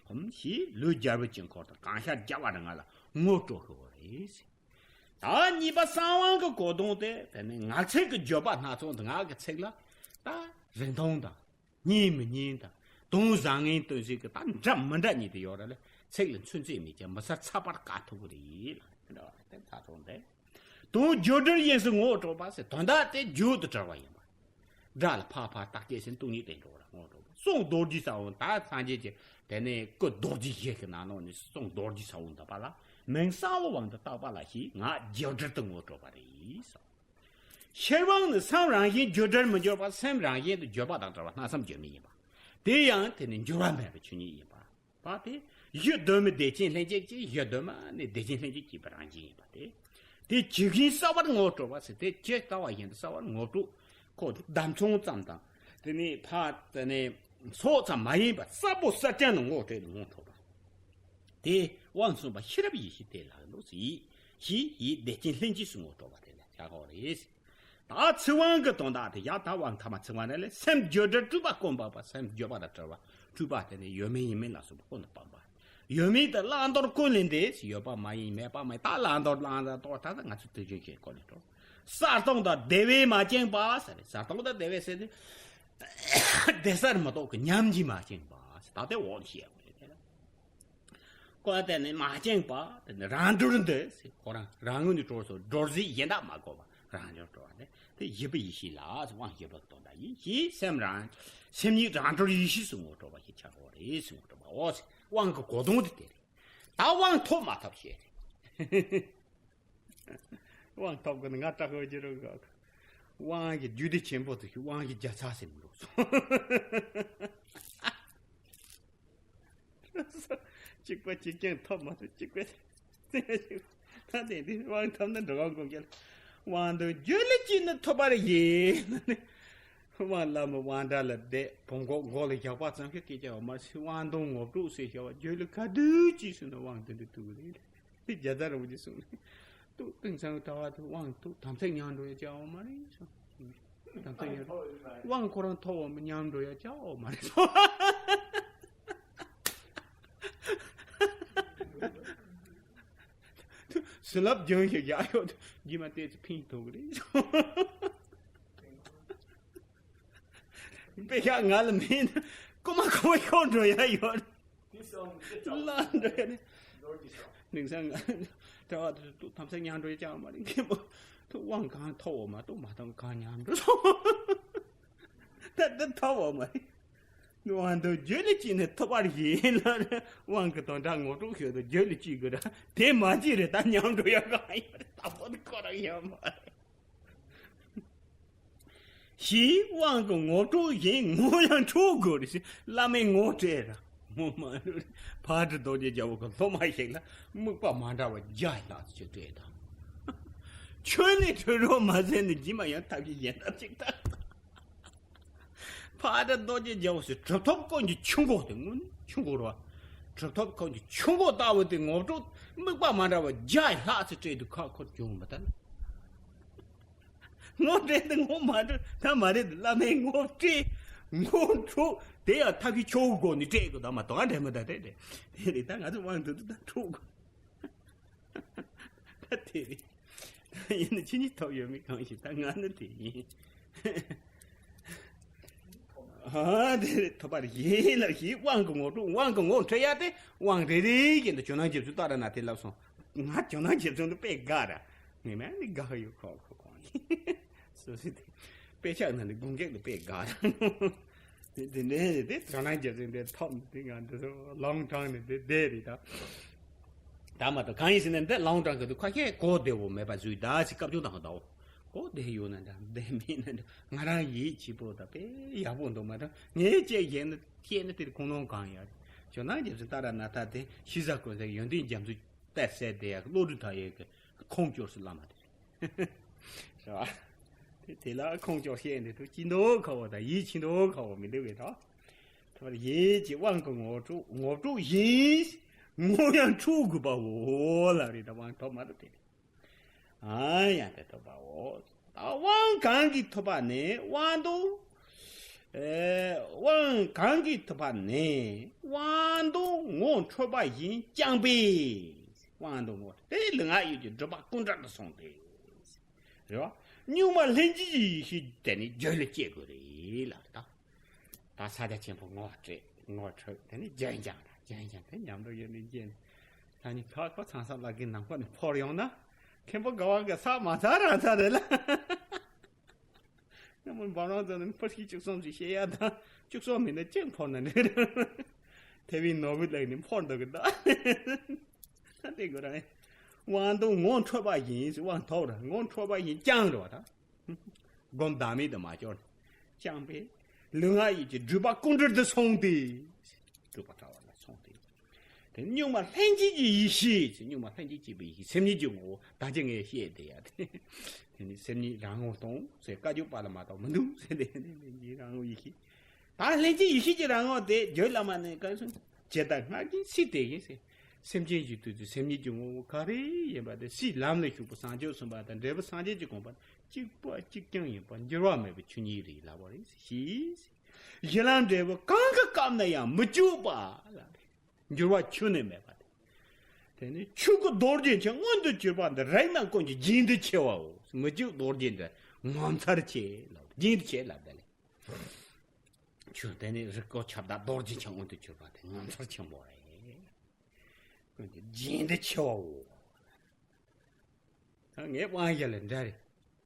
ཧུམ་ཞེས་ལུས་རྒྱལ་པོ་གཅིག་པོར་དང་གང་ཤར་རྒྱལ་བ་རིགས་ལྔ་ལ་ངོ་སྤྲོད་ཤོག་རེད་ཟེར། ད་གཉིས་པ་གསང་དབང་གི་གོ་དོན་དེ་དེ་ནི་ངག་ཚིག་གི་བརྗོད་པ་སྣ་ཚོགས་འདི། ངག་གི་ཚིག་ལ་ད་རིང་ཐུང་དང་། སྙན་མི་སྙན་དང་། དོན་བཟང་ངན་སྟོན་ཚིག་གི་ད་འདྲ་མི་འདྲ་གཉིས་དེ་ཡོད་ར་ལས། ཚིག་ལ་ཚོད་འཛིན་མེད་ཀྱང་མི་ཚར་ཚར་བར་བཀག་ཐུབ་ཀྱི་རེད་ལ། དེ་འདྲ་བ་དེ་ཚ་ཚོང་དེ། དོན་བརྗོད་བྲལ་ཡིན་ཟེར་ངོ་སྤྲོད་པ་ཟེར། དོན་དག་དེ་བརྗོད་དུ་བྲལ་བ་ཡིན་པ། སྒྲ་ལ་ཕར་ཕར་བཏགས་སྐད་ཟེར་སྟོང་ཉིད་དེ་འགྲོ་བ་ལ་ངོ་སྤྲོད་པ། གསུང་རྡོ་རྗེ་ས་བོན། ད་སངས་རྒྱས་ཀྱི་དེ་ནས་སྐུ་རྡོ་རྗེ་བཞི་གི་ནང་ལོགས་ནས་གསུང་རྡོ་རྗེ་ས་བོན་འདི་པ་ལ་མིང་གསང་བའི་དབང་དུ་བཏགས་པ་ལ་ཞེས་ངག་བརྗོད་བྲལ་དུ་ངོ་སྤྲོད་པ་རེད་ཟེར། ཤེར་དབང་ནི་སེམས་རང་བཞིན་བརྗོད་བྲལ་མི་འགྱུར་བ། སེམས་རང་བཞིན་དུ་བརྗོད་པ་དང་བྲལ་བ་སྣང་སེམས་བརྗོད་མེད་ཡིན་པ། དེ་ཡང་དེ་ནི་འགྱུར་བ་མེད་པའི་ཆོས་ཉིད་ཡིན་པ། པ་དེ་གཞི་གདོད་མའི་བདེ་ཆེན་ལྷན་སྐྱེས་ཀྱི། གཞི་གདོད་མ་ནི་བདེ་ཆེན་ལྷན་སྐྱེས་སྐྱེས་པའི་རང་བཞིན་ཡིན་པ་སྟེ། དེ་ཇི་བཞིན་གསལ་བར་ངོ་སྤྲོད་པ་ཟེར། དེ་ཇི་ལྟ་བ་བཞིན་དུ་གསལ་བར་ངོ་སྤྲོད། ཁོ་བརྡ་མཚོན་ཙམ་དང་། དེ་ནི་ཕ་དེ་ནི་ཚོགས་ཙམ་མ་ཡིན་པ་གསལ་པོ་གསལ་རྐྱང་དུ་ངོ་སྤྲད་དུ་ངོ་འཕྲོད་པ། དེ་དབང་གསུམ་པ་ཤེས་རབ་ཡེ་ཤེས་དེ་ལ་འདུག་ཟེར། ཞེས་ཡིད་བདེ་ཆེན་ལྷན་སྐྱེས་སུ་ངོ་སྤྲོད་པ་དེ་ལ་བྱ་དགོས་རེད། ད་ཚིག་དབང་གི་དོན་དག་དེ་ཡང་ད་དབང་ཐ་མ་ཚིག་དབང་རེད་ལས། སེམས་བརྗོད་བྲལ་སྤྲུལ་པ་ཀུན་སྤངས་པ། སེམས་བརྗོད་པ་དང་བྲལ་བ་སྤྲུལ་པ་དེ་ནི་ཡོད་མིན་ཡིན་མིན་ལ་སོགས་པ་ཀུན་ཏུ་སྤངས་པ། ཡོད་མིན་དེ་བླང་དོར་ཀུན་ལས་འདས། ཡོད་པ་མ་ཡིན་མེད་པ་མ་ཡིན། ད་བླང་དོར་བླང་དང་དོར་ད་ད་ང་ཚོ་དུས་རྒྱུན་ཞིག་གོ་ལས་འགྲོ། གསར་གཏོད་དང་བདེ་བས་མ་བཅིངས་པ་ཟེར་རེད། གསར་གཏོད་དང་བདེ་བས་ཟེར་དུས་བདེ་གསར་མི་རྟོག་གི་ཉམས་ཀྱིས་མ་བཅིངས་པ་ཟེར། ད་དེ་འོག་ནས་བཤད་དགོས་རེད་དེ་ལ། ཀོ་དེ་ནི་མ་བཅིངས་པ། དེ་ནི་རང་གྲོལ་འདི་ཟེར། ཁོ་རང་རང་ངོས་ནས་གྲོལ་སོང་། སྒྲོལ་བྱེད་གཞན་དག་མ་དགོས་པ་རང་གྲོལ་འགྲོ་བ་ནི་དེ་བཞི་པའི་ཡེ་ཤེས་ལ་དབང་བཞི་པ་གི་དོན་དག་ཡིན། ཞེས་སེམས་རང་སེམས་ཉིད་རང་གྲོལ་ཡེ་ཤེས་སུ་ངོ་སྤྲོད་པ་ཞིག་ཆགས་ཡོད་རེད་ཟེར། ངོ་སྤྲོད་པའོ་ཟེར། དབང་གི་གོ་དོན་དེ་དེ་རེད། ད་དབང་ཐོབ་མ་ཐོབ་བཤད་རེད། དབང་ཐོབ་དགོས་ན་ང་སྐྲག་དགོས་ཀྱི་རེད་ག་དབང་གི་རྒྱུད་སྡེ་ཆེན་པོ་དེ་ཞིག་དབང་གི་བརྒྱ་རྩ་ཟེར་མི་འདུག་སོང་། གཅིག་པ་གཅིག་རྐྱང་ཐོབ་མ་ཐུབ། གཅིག་པ་ད་དེ་དེ་དབང་ཐོབ་ན་འགྲོ་གང་དགོས་ཀྱང་། དབང་དུ་རྒྱུད་ལ་སྐྱེས་ནས་ཐོབ་པར་བཞེད། དབང་བླ་མའི་དབང་དྲག་ལ་བསྡད། བུམ་འགོག་མགོ་ལ་བཞག་པ་ཙམ་ཞིག་སྐད་ཆ་ཡོད་མ་རེད། དབང་དོན་ངོ་སྤྲོད་ཟེར་བྱ་བ་རྒྱུད་ལ་ག་དུས་སྐྱེས་སོང་ན་དབང་དེ་འདྲ་ཐུག་གི་རེད། དེ་རྒྱ་ཚ་རིན་པོ་ཆེ་གསུངས་ནས། ཏུ་དེང་སང་གི་ད་བར་དུ་དབང་དུ་དམ་ཚིག་ཉམས་འགྲོ་ཡ་བྱ་བ་མ་རེད་གསུངས། དམ་ཚིག་ཉམས་འགྲོ། དབང་ཁོ་རང་ཐོབ་བ་མི་ཉམས་འགྲོ་ཡ་བྱ་བ་མ་རེད་གསུངས། བྱིན་རླབས་ལྗོན་ཤིང་རྒྱ་ཡོད་དུ་རྗེས་མ་བལྟས་ཚེ་ཕན་ཐོགས་གི་རེད་གསུངས། དཔེ་ཤག་ང་ལ་མེད་ན་རྐུ་མ་རྐུ་མ་ཤོར་འགྲོ་ཡ་ཡོད། དེ་སོང་ཅི་ལ་འགྲོ་ཡ་ནི། ནོར་གྱི་སོང་། དེང་སང་ང་ དེ་བ་དུ་དུ་ཐམས་ཅད་མཉམ་འགྲོ་ཡ་ཅང་མ་རེད། མཁན་པོ་དུ་དབང་གང་ཐོབ་འོ་མ་གཏོགས་མ་གཏོགས་གང་མཉམ་འགྲོ་སོང་། ད་འདི་ཐོབ་འོ་མ་རེད། དབང་དུ་རྒྱུད་ལ་སྐྱེས་ནས་ཐོབ་པར་བཞེད་ལ་དབང་གི་དོན་དག་ངོ་སྤྲོད་ཞུ་དུ་རྒྱུད་ལ་སྐྱེས་དགོས་ར། དེ་མ་སྐྱེས་རེད། ད་མཉམ་འགྲོ་ཡ་གང་ཡོད་རེད། ད་བོ་དུ་ཁོ་རང་ཡོད་མ་རེད། ཞེས་དབང་གི་ངོ་སྤྲོད་བཞིན་ངོ་ཡང་འཕྲོད་དགོས་རེད་ཟེར། བླ་མའི་ངོ་སྤྲད་ར་ངོ་མ་འཕྲོད་རེད། ཕར་དུ་རྡོ་རྗེ་རྒྱལ་པོ་གི་སློབ་མ་ཞིག་ལ་དམིགས་པ་མ་འདྲ་བ་བརྒྱ་ལྷག་ཅིག་སྤྲད་དང་། ཁྱོད་ནི་འཕྲོད་རོགས་མ་ཟད་ནས་རྗེས་མ་ཡང་ཐབས་ཤེས་གཞན་དག་ཅིག་ད། ཕར་དུ་རྡོ་རྗེ་རྒྱལ་པོ་ཟེར་གྲུབ་ཐོབ་ཀུན་གྱི་ཆུ་འགོ་དེ་དངོས་གནས་ཆུ་འགོ་ར། གྲུབ་ཐོབ་ཀུན་གྱི་ཆུ་འགོ་ལྟ་བུ་དེ་ངོ་སྤྲོད་དམིགས་པ་མ་འདྲ་བ་བརྒྱ་ལྷག་ཅིག་སྤྲད་དུས་ཁ་འཁོར་བྱུང་མི་ད་ལ། ངོ་སྤྲད་དེ་ངོ་མ་འཕྲོད་ད་མ་རེད། བླ་མའི་ངོ་སྤྲད་ངོ་འཕྲོད་དེ་ཡང་ཐབས་ཤེས་ཆོག་སྒོ་ནས་སྤྲད་དགོས་ད་མ་གཏོགས་འདྲེ་མི་ད་དེ་རེད། དེ་རེད། ད་ང་ཚོ་དབང་དུ་དུ་ད་འཕྲོད་དགོས། ད་དེ་རེད། ཡིན་ན་ཁྱེད་གཉིས་ཐོབ་ཡོད་མེད་གང་ཞིག་ད་ང་ནི་དེ་ཡིན། ཨ་དེ་རེད། ཐོབ་པར་ཡིན་ལ་ཞིག་དབང་གི་ངོ་སྤྲོད་དབང་གི་ངོ་འཕྲོད་ཡ་དེ་དབང་རེ་རེ་བཞིན་དུ་ཇོ་ནང་རྗེ་བཙུན་ཏཱ་ར་ནཱ་ཐས་ལབ་སོང་། ང་ཇོ་ནང་རྗེ་བཙུན་དུ་དཔེ་དགའ་ར། ངས་མ་ནི་དགའ་ཡོད་ཁོ་ཁོ་ཁོང་གིས་སོ་སོ་དེ་དཔེ་ཆ་ནང་ནས་དགུང་སྐད་དུ་དཔེ་དགའ་ར། དེ་དེ་འདྲའི་དེ་ཇོ་ནང་རྗེ་བཙུན་དེ་ཐོབ་ནས་དེ་ང་འདི་ཚོ་ལོང་དྲང་ནས་དེ་བསྡད་རེད་ད། ད་མ་གཏོགས་གང་ཡིན་ཟེར་ན་འདི་ལོང་དྲང་གི་འདུག་ཁ་ཤས་གོ་བདེ་བོ་མེད་པ་བཟོས་ད་ཟེར་སྐབས་བཅོལ་དང་གདའོ། གོ་བདེ་ཡོད་ན་འདྲ་བདེ་མེད་ན་འདྲ་ང་རང་ཡིད་ཆེས་པོ་ད་དཔེ་ཡག་པོ་འདུག་མ་གཏོགས་ངས་བཅད་བཞག་ན་བཤད་ན་དེར་ཁུངས་ལུང་གང་ཡོད། ཇོ་ནང་རྗེ་བཙུན་ཏཱ་ར་ནཱ་ཐ་དེ་ཤི་ཟ་དགོས་ཟེར་ཡོན་ཏན་རྒྱ་མཚོ་གཏེར་གསལ་དེ་ཡག་བློ་གྲོས་ད་ཡོད་གི་ཁུངས་སྐྱོར་སུ་བླ་མ་དེ་རེད། རེད་བ། དེ་དེ་ལ་ཁོང་ཅོག་བཤད་འདི་ཐུགས་ཀྱི་མདོག་ཁ་བོ་དང་ཡིད་ཆེས་མདོག་ཁ་བོ་མི་འདུག་གས་དང་། ཐོར་ཡིད་ཀྱི་དབང་གི་ངོ་སྤྲོད་ངོ་སྤྲོད་ཡིན། ངོ་ཡང་འཕྲོད་དགོས་པའོ་ལ་རེད་ད་དབང་ཐོབ་མ་ཐོབ་དེ་རེད། ཨ་ཡང་དེ་ཐོབ་པའོ། ད་དབང་གང་གིས་ཐོབ་པ་ནས་དབང་དུ། ཨེ་དབང་གང་གིས་ཐོབ་པ་ནས་དབང་དུ་ངོ་འཕྲོད་པ་བཞིན་བསྐྱངས་པས། དབང་དུ་ངོ་དེ་ལུས་ངག་ཡིད་ཀྱི་སྒྲིབ་པ་ཀུན་བྲལ་དུ་སོང་སྟེ། རེད་བ། གཉུག་མ་ལྷན་སྐྱེས་ཀྱི་ཡེ་ཤེས་དེ་ནི་རྒྱུད་ལ་སྐྱེ་དགོས་རེད་ལབ་རེད་ད། ད་ས་ཆ་ཆེན་པོ་ངོ་སྤྲད་ངོ་འཕྲོད་དེ་ནི་རྒྱུན་བསྐྱངས་ར་རྒྱུན་བསྐྱངས་དེ་ཉམས་དུ་ཡོད་ནི་རྒྱན། ད་ནི་ཁ་ཁོ་ཚང་ས་ལ་གི་ནང་པ་ནི་འཕོར་ཡོང་ན། མཁན་པོ་དགའ་བ་གི་ས་མ་ཚ་རང་ཚ་རེད་ལ། ཉམས་མོ་འབའ་རང་ཚོ་ནི་ཕར་ཤི་བཅུ་གསུམ་ཞིག་བཤད་ཡ་ད། བཅུ་གསུམ་མིན་ན་གཅིག་འཕོར་ན་འགྲིག་རེད། དེ་བས་ནོར་བུ་ལགས་ནི་འཕོར་འདུག་གི་ད། ད་དེ་དགོས་ར། དབང་དུ་ངོ་འཕྲོད་པ་ཡིན་ཟེར་དབང་ཐོབ་ར་ངོ་འཕྲོད་པ་ཡིན་བསྐྱངས་རེད་བ་ད། སྒོམ་བདག་མེད་དུ་མ་སྐྱོར། བསྐྱངས་པས། ལུས་ངག་ཡིད་ཀྱི་སྒྲིབ་པ་ཀུན་བྲལ་དུ་སོང་སྟེ། སྒྲིབ་པ་བྲལ་བ་ལ་སོང་སྟེ། དེ་གཉུག་མ་ལྷན་སྐྱེས་ཀྱི་ཡེ་ཤེས་ཟེར་གཉུག་མ་ལྷན་སྐྱེས་སྐྱེས་པའི་ཡེ་ཤེས་སེམས་ཉིད་ཀྱི་ངོ་བོ་ད་ཅི་ངས་བཤད་དེ་ཡ་དེ། དེ་ནི་སེམས་ཉིད་རང་ངོ་སྟོང་ཟེར་བཀའ་བརྒྱུད་པ་ལ་མ་གཏོགས་མི་འདུག་ཟེར་དེ་ནི་ལྷན་སྐྱེས་རང་ངོ་ཡེ་ཤེས། ད་ལྷན་སྐྱེས་ཡེ་ཤེས་ཀྱི་རང་ངོ་དེ་རྒྱུད་བླ་མ་ནས་ག་རེ་གསུངས། ཇི་ལྟར་སྔར་བཞིན་སྲིད་དེ་བཞིན་ཟེར། སེམས་ཅན་གྱི་དུས་སུ་སེམས་ཉིད་ཀྱི་ངོ་བོ་ག་རེ་ཡིན་པ་དེ་སྲིད་ལམ་ལ་ཞུགས་པ་སངས་རྒྱས་གསུངས་པ་དང་འབྲས་བུ་སངས་རྒྱས་ཀྱི་དགོངས་པ་གཅིག་པ་གཅིག་རྐྱང་ཡིན་པ་འགྱུར་བ་མེད་པའི་ཆོས་ཉིད་རེད་ལབ་པ་རེད་ཞེས། གཞི་ལམ་འབྲས་བུ་གང་གི་སྐབས་ན་ཡང་མི་གཅོད་པ་ལ་རེད། འགྱུར་བ་ཁྱོན་ནས་མེད་པ་དེ། དེ་ནི་ཆོས་སྐུ་རྡོ་རྗེ་འཆང་མངོན་དུ་གྱུར་པ་འདི་རིགས་རྣམས་ཀུན་གྱི་རྒྱན་དུ་ཆེ་བའོ། མི་གཅོད་རྡོ་རྗེ་འདི་ངོ་མཚར་ཆེ་ལབ་རྒྱན་དུ་ཆེ་ལབ་ད་ལེ། ཆོས་དེ་ནི་རིགས་སྐུ་ཁྱབ་བདག་རྡོ་རྗེ་འཆང་མངོན་དུ་གྱུར་པ་དེ་ངོ་མཚར་ཆེན་པོ་རེད། ཀུན་གྱི་རྒྱན་དུ་ཆེ་བའོ། ད་ངའི་དབང་བཞི་ལ་འདྲ་རེད།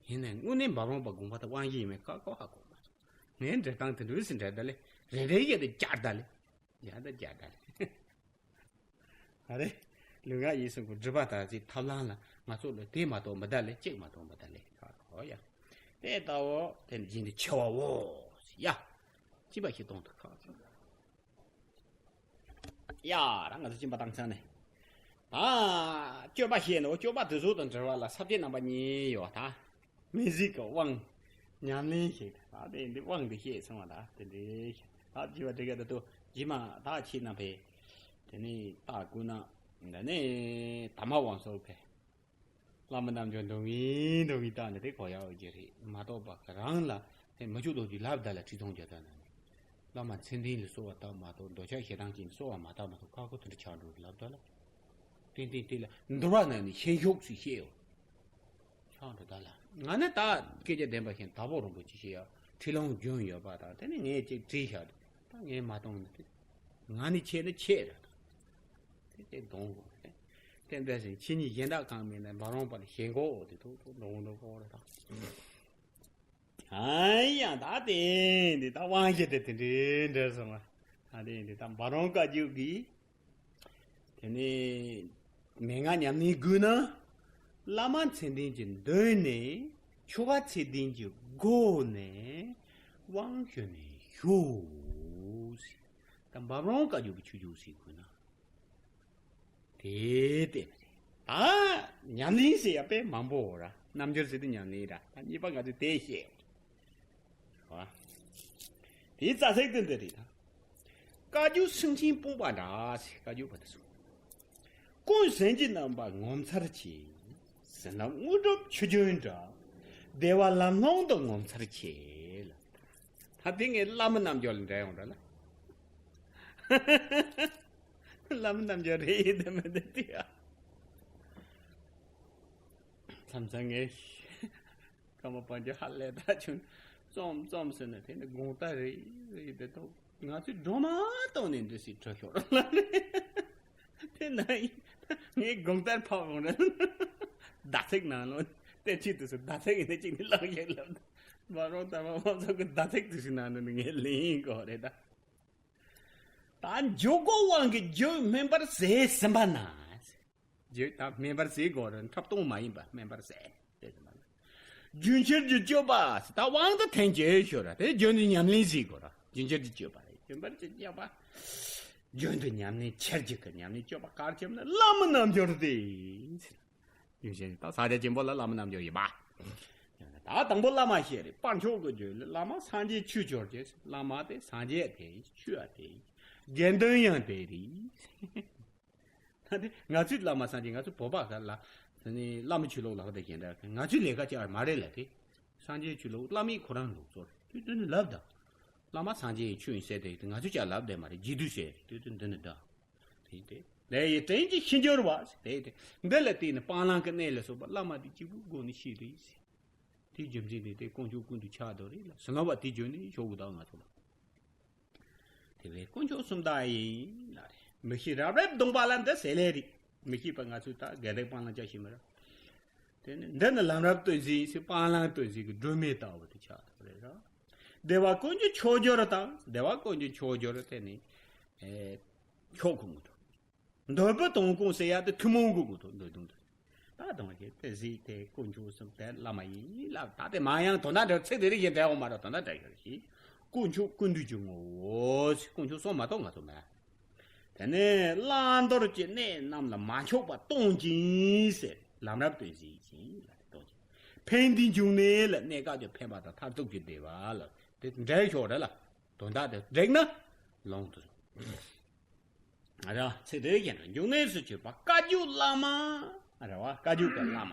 ཡིན་ནའི་དངོས་གནས་འབའ་རོམ་པ་དགོངས་པ་དང་དབང་བཞི་ཡིན་མིན་ཁ་ཁོ་ཧ་གོ་མ་སོང་། ངའི་འགྲེལ་སྟངས་དེ་འདྲ་ཟིན་འདྲ་ད་ལེ། རེ་རེ་བཞིན་དུ་བསྐྱར་ད་ལེ། ཡང་དང་བསྐྱར་ད་ལེ། ཨ་རེ། ལུས་ངག་ཡིད་གསུམ་གྱི་སྒྲིབ་པ་དག་ཅིག་ཐབས་ལམ་ལ་ང་ཚོ་ལ་དེ་མ་གཏོགས་མི་གདའ་ལེ་གཅིག་མ་གཏོགས་མི་གདའ་ལེ་ཁ་ཁོ་ཡ། དེ་ལྟ་བུ་དེ་འཛིན་དུ་ཆེ་བའོ། ཡ། སྐྱིད་པ་ཞིག་གཏོང་དུ་ཁག་ཅིག་ཡ། རང་ང་ཚོ་སྦྱིན་པ་བཏང་ཚར་ནས། ད། སྤྱོད་པ་ཞེས་ནོ་སྤྱོད་པ་དེ་ཚོ་དང་འབྲེལ་བ་ལ་ས་བཅད་རྣམ་པ་གཉིས་ཡོད་ད། མི་གཟིགས་ཀྱི་དབང་། ཉམས་ལེན་ཞེས་ད་དེ་འདི་དབང་འདི་ཤེས་སོང་བ་ད་དེ་འདྲའི་ཞེས་ད་བགྱི་བ་འདྲི་ག་ད་དུ་རྗེས་མ་ད་ཁྱེད་རྣམ་པས་དེ་ནི་ད་སྐུ་ན་འདི་ནི་ད་མ་དབང་སོགས་ཕེ། བླ་མ་རྣམ་འབྱོར་འདོན་གིན་འདོན་གིན་བཏང་ནས་དེ་གོ་ཡག་གི་རེད་མ་གཏོགས་པ་ག་རང་ལ་དེ་མི་ཆོག་རྡོ་རྗེ་ལབ་ད་ལ་ཁྲི་སྟོང་བརྒྱ་དང་ན་ནི། བླ་མ་མཚན་ལྡན་ལ་གསོལ་བ་བཏབ་མ་གཏོགས་འདོད་ཆགས་ཞེ་སྡང་ཅན་གསོལ་བ་མ་བཏབ་མ་གཏོགས་ཁ་ཁོ་དེ་འདྲ་ཆགས་འགྲོ་ལབ་ད་ལ། ཏན་ཏན་དེ་ལ་འདུལ་བ་ནང་ནས་ཤན་ཤུགས་སུ་བཤད་ཡོད། ཆགས་འགྲོ་ད་ལ་ང་ནི་ད་སྐད་ཆ་བདེན་པ་བཞིན་དྭགས་པོ་རིན་པོ་ཆེ་ཞེས་ཡ་ཁྲི་ལོང་རྒྱུན་ཡོད་པ་དང་དེ་ནི་ངས་ཅིག་བྲིས་བཞག་ད་ངས་མ་གཏོང་ནི་དེ། ང་ནི་ཆེ་ནི་ཆེ་རེད། དེ་དེ་གདོང་དགོས་རེད། བསྟན་པའི་ཞིང་ཆོས་ཉིད་གཞན་དག་གང་མེད་ན་འབའ་རོམ་པ་ལ་ཞེན་ཁོག་འོ་དེ་ཐོག་ཐོག་འགྲོ་འགྲོ་ཁོག་རེད་ད། ཨ་ཡང་ད་དེ་འདི་ད་དབང་ཤེད་དེ་དེ་འདྲའི་འདྲ་སོང་ང་། ད་དེ་འདི་ད་འབའ་རོམ་བཀའ་བརྒྱུད་ཀྱི་དེ་ནས་མན་ངག་ཉམས་ལེན་དགོས་ན། བླ་མ་མཚན་ལྡན་གྱི་མདུན་ནས་ཆོ་ག་ཚད་ལྡན་གྱི་སྒོ་ནས་དབང་ཞུས་ནས་ཞུ། ད་འབའ་རོམ་བཀའ་བརྒྱུད་ཀྱི་ཆོས་བརྒྱུད་ཟེར་དགོས་ན། དེ་བལྟས་པ་རེད། ད་ཉམས་ལེན་ཟེར་ཡ་དཔེ་མང་པོ་ཡོད་ར། རྣལ་འབྱོར་ཟེར་དུས་ཉམས་ལེན་ར། ད་གཉིས་པ་ང་ཚོས་དེ་བཤད། ར། དེའི་རྩ་ཚིག་དེ་འདི་རེད་ད། བཀའ་བརྒྱུད་སེང་ཆེན་སྤུངས་པ་འདྲ་ཟེར། བཀའ་བརྒྱུད་པ་དེ་ཚོ། ཀུན་གཟན་གྱི་རྣམ་པ་ངོ་མཚར་ཆེ། བསོད་ནམས་དངོས་གྲུབ་ཆུ་རྒྱུན་འདྲ། བདེ་བ་ལམ་ལྷོང་དུ་ངོ་མཚར་ཆེ་ལ། ད་དེ་ངས་བླ་མ་རྣལ་འབྱོར་ལ་འདྲ་ཡོང་འདྲ་ལ། བླ་མ་རྣལ་འབྱོར་རེད་ཡིན་དེ་མི་འདུག་དེ་ཡ། མཚམས་མཚམས་ངས་ཀརྨ་པ་ཇོ་ཧ་ལས་ད་ཆུང་རྩོམ་རྩོམ་ཟེར་ནས་དེ་ནི་དགོངས་དག་རེད་རེད་དེ་ཐོག་ང་ཚོས་སྒྲོལ་མ་བཏང་ནས་འདི་སྲིད་འཕྲོད་ཤོར་ལ་ནི། དེ་ན་ཡིན་ངས་དགོངས་དག་ཕབ་འོང་རེད། བརྡ་ཚིག་ནང་ལོ་གཏེར་ཆོས་དུ་སུ་བརྡ་ཚིག་ཡིན་ན་གཅིག་ནི་ལག་ཤེས་ལབ། མ་རོགས་ད་མ་མ་ཚོགས་ཀྱི་བརྡ་ཚིག་དུ་ཞིག་ནང་ནས་ངས་ལེན་ཡིན་གོ་རེད་ད། ད་འཇུག་སྒོ་དབང་གིས་རྒྱུད་སྨིན་པར་ཟད་ཟིན་པ་ན། རྒྱུད་ད་སྨིན་པར་ཟད་དགོས་རེད། འཁྲབ་སྟོན་མ་ཡིན་པ་སྨིན་པར་ཟད་ཟེར་ཟིན་པ་ན། རྒྱུན་ཁྱེར་གྱི་སྤྱོད་པ་ཟེར་ད་དབང་དུ་ཐལ་གྱི་ཤོར་ར་དེ་རྒྱུན་དུ་ཉམས་ལེན་ཟེར་དགོས་ར། རྒྱུན་ཁྱེར་གྱི་སྤྱོད་པ་རེད། རྒྱུན་པར་གྱི་སྤྱོད་པ། རྒྱུན་དུ་ཉམས་ལེན་ཁྱེར་གྱི་གི་ཉམས་ལེན་སྤྱོད་པ་གར་ཁྱེར་ན་བླ་མ་རྣལ་འབྱོར་ཏེ། ཡུལ་ཞེས་ད་ས་སྐྱ་ཆེན་པོ་ལ་བླ་མ་རྣལ་འབྱོར་ཡིན་པ། ད་དང་པོ་བླ་མ་ཞེས་རེད། དཔལ་མཆོག་གི་རྒྱུད་ལ་བླ་མ་སངས་རྒྱས་ཆོས་སྐྱོང་བྱེད། བླ་མ་དེ་སངས་རྒྱས་དེ་ཆོས་དེ་དགེ་འདུན་ཡང་དེ་རེད། ད་དེ་ང་ཚོའི་བླ་མ་སངས་རྒྱས་ང་ཚོ་བོད་པ་ག་ལ་དེ་ནི་བླ་མ་ཆོས་ལུགས་ལག་དེ་གཞན་དག་ང་ཚོའི་ལས་ཀ་བྱ་བ་མ་རེད་ལ་དེ། སངས་རྒྱས་ཆོས་ལུགས་བླ་མའི་ཁོ་རང་ལུགས་ཚོར་དུས་དུས་ནི་ལབ་དང་། བླ་མ་སངས་རྒྱས་ཆོས་ཡིན་ཟེར་དེ་ང་ཚོས་ཀྱང་ལབ་བསྡད་མ་རེད། རྗེས་ཟློས་ཟེར་དུས་དུས་འདི་ནི་དང་། དེ་དེ་ལས་ཡི་དྲིན་གྱིས་ཤེས་འགྱུར་བ་དེ་དེ་འདི་ལ་བརྟེན་ནས་སྤང་བླང་གི་གནས་ལ་སོགས་པ་བླ་མ་དེ་གཅིག་པུའི་སྒོ་ནས་ཤེས་རེད་ཟེར། དེའི་རྒྱུ་མཚན་དེ་དེ་དཀོན་མཆོག་ཀུན་ཏུ་ཁྱབ་བསྡད་རེད་ལ་ཟེར་ལབ་པ་དེ་བརྗོད་ནས་ཤོག་གུ་དག་ང་ཚོ་ལ། དེ་བས་དཀོན་མཆོག་གསུམ་དག་ཡིན་ལ་རེད། མི་ཤེས་རབ་རིབ་གདོང་པ་ལ་འདི་ཟེར་ལེ་རེད། མི་ཤེས་པ་ང་ཚོས་ད་དགེ་སྡིག་སྤང་བླང་བྱ་ཤེས་མི་ར། དེ་ནི་འདི་ནི་ལམ་རབ་སྟོན་ཟིན་ཞེས་སྤང་བླང་སྟོན་ཟིན་གྱི་སྒྲོན་མེ་ལྟ་བུ་དེ་ཆགས་ཐུབ་རེད་ར། བདེ་བ་ཀུན་གྱི་མཆོག་གྱུར་དང་བདེ་བ་ཀུན་གྱི་མཆོག་གྱུར་དེ་ནི། ཨེ། མཆོག་གི་ངོ་ཐོག་འདོད་པའི་དོན་ཀུན་ཟེར་ཡ་དེ་ཐུན་མོང་གི་ངོ་ཐོག་འདོད་དོན་དེ། ད་དང་བ་ཞིག་དེ་གཟིགས་དེ་དཀོན་མཆོག་གསུམ་དེ་བླ་མ་ཡིན་ལབ། ད་དེ་མ་ཡང་དོན་དག་འདྲ་ཚིག་དེ་རིགས་ཀྱི་འབྲེལ་བ་མ་རེད། དོན་དག་འདྲ་ཡོད་ཞིག་དཀོན་མཆོག་ཀུན་འདུས་ཀྱི་ངོ་བོ། དཀོན་མཆོག་གསུམ་མ་གཏོགས་ང་ཚོ་མེད། དེ་ནས་བླང་དོར་གྱི་གནས་རྣམས་ལ་མ་ཆགས་པ་སྟོན་ཅིང་ཟེར་ལམ་རབ་སྟོན་ཟིན་ཅིང་ལ་སྟོན་ཅིང་། ཕན་བདེའི་འབྱུང་གནས་ལ་གནས་སྐབས་ཀྱི་ཕན་པ་དང་མཐར་ཐུག་གི་བདེ་བ་ལ་དེ་འབྲེལ་ཤོག་རེད་ལ། དོན་དག་དེ་འགྲིག་ན་ལོང་དུ། ར་ཚིག་དེ་བཞིན་དུ་འབྱུང་གནས་སུ་གྱུར་པ་བཀའ་བརྒྱུད་བླ་མ། ར་བ་བཀའ་བརྒྱུད་ཀྱི་བླ་མ།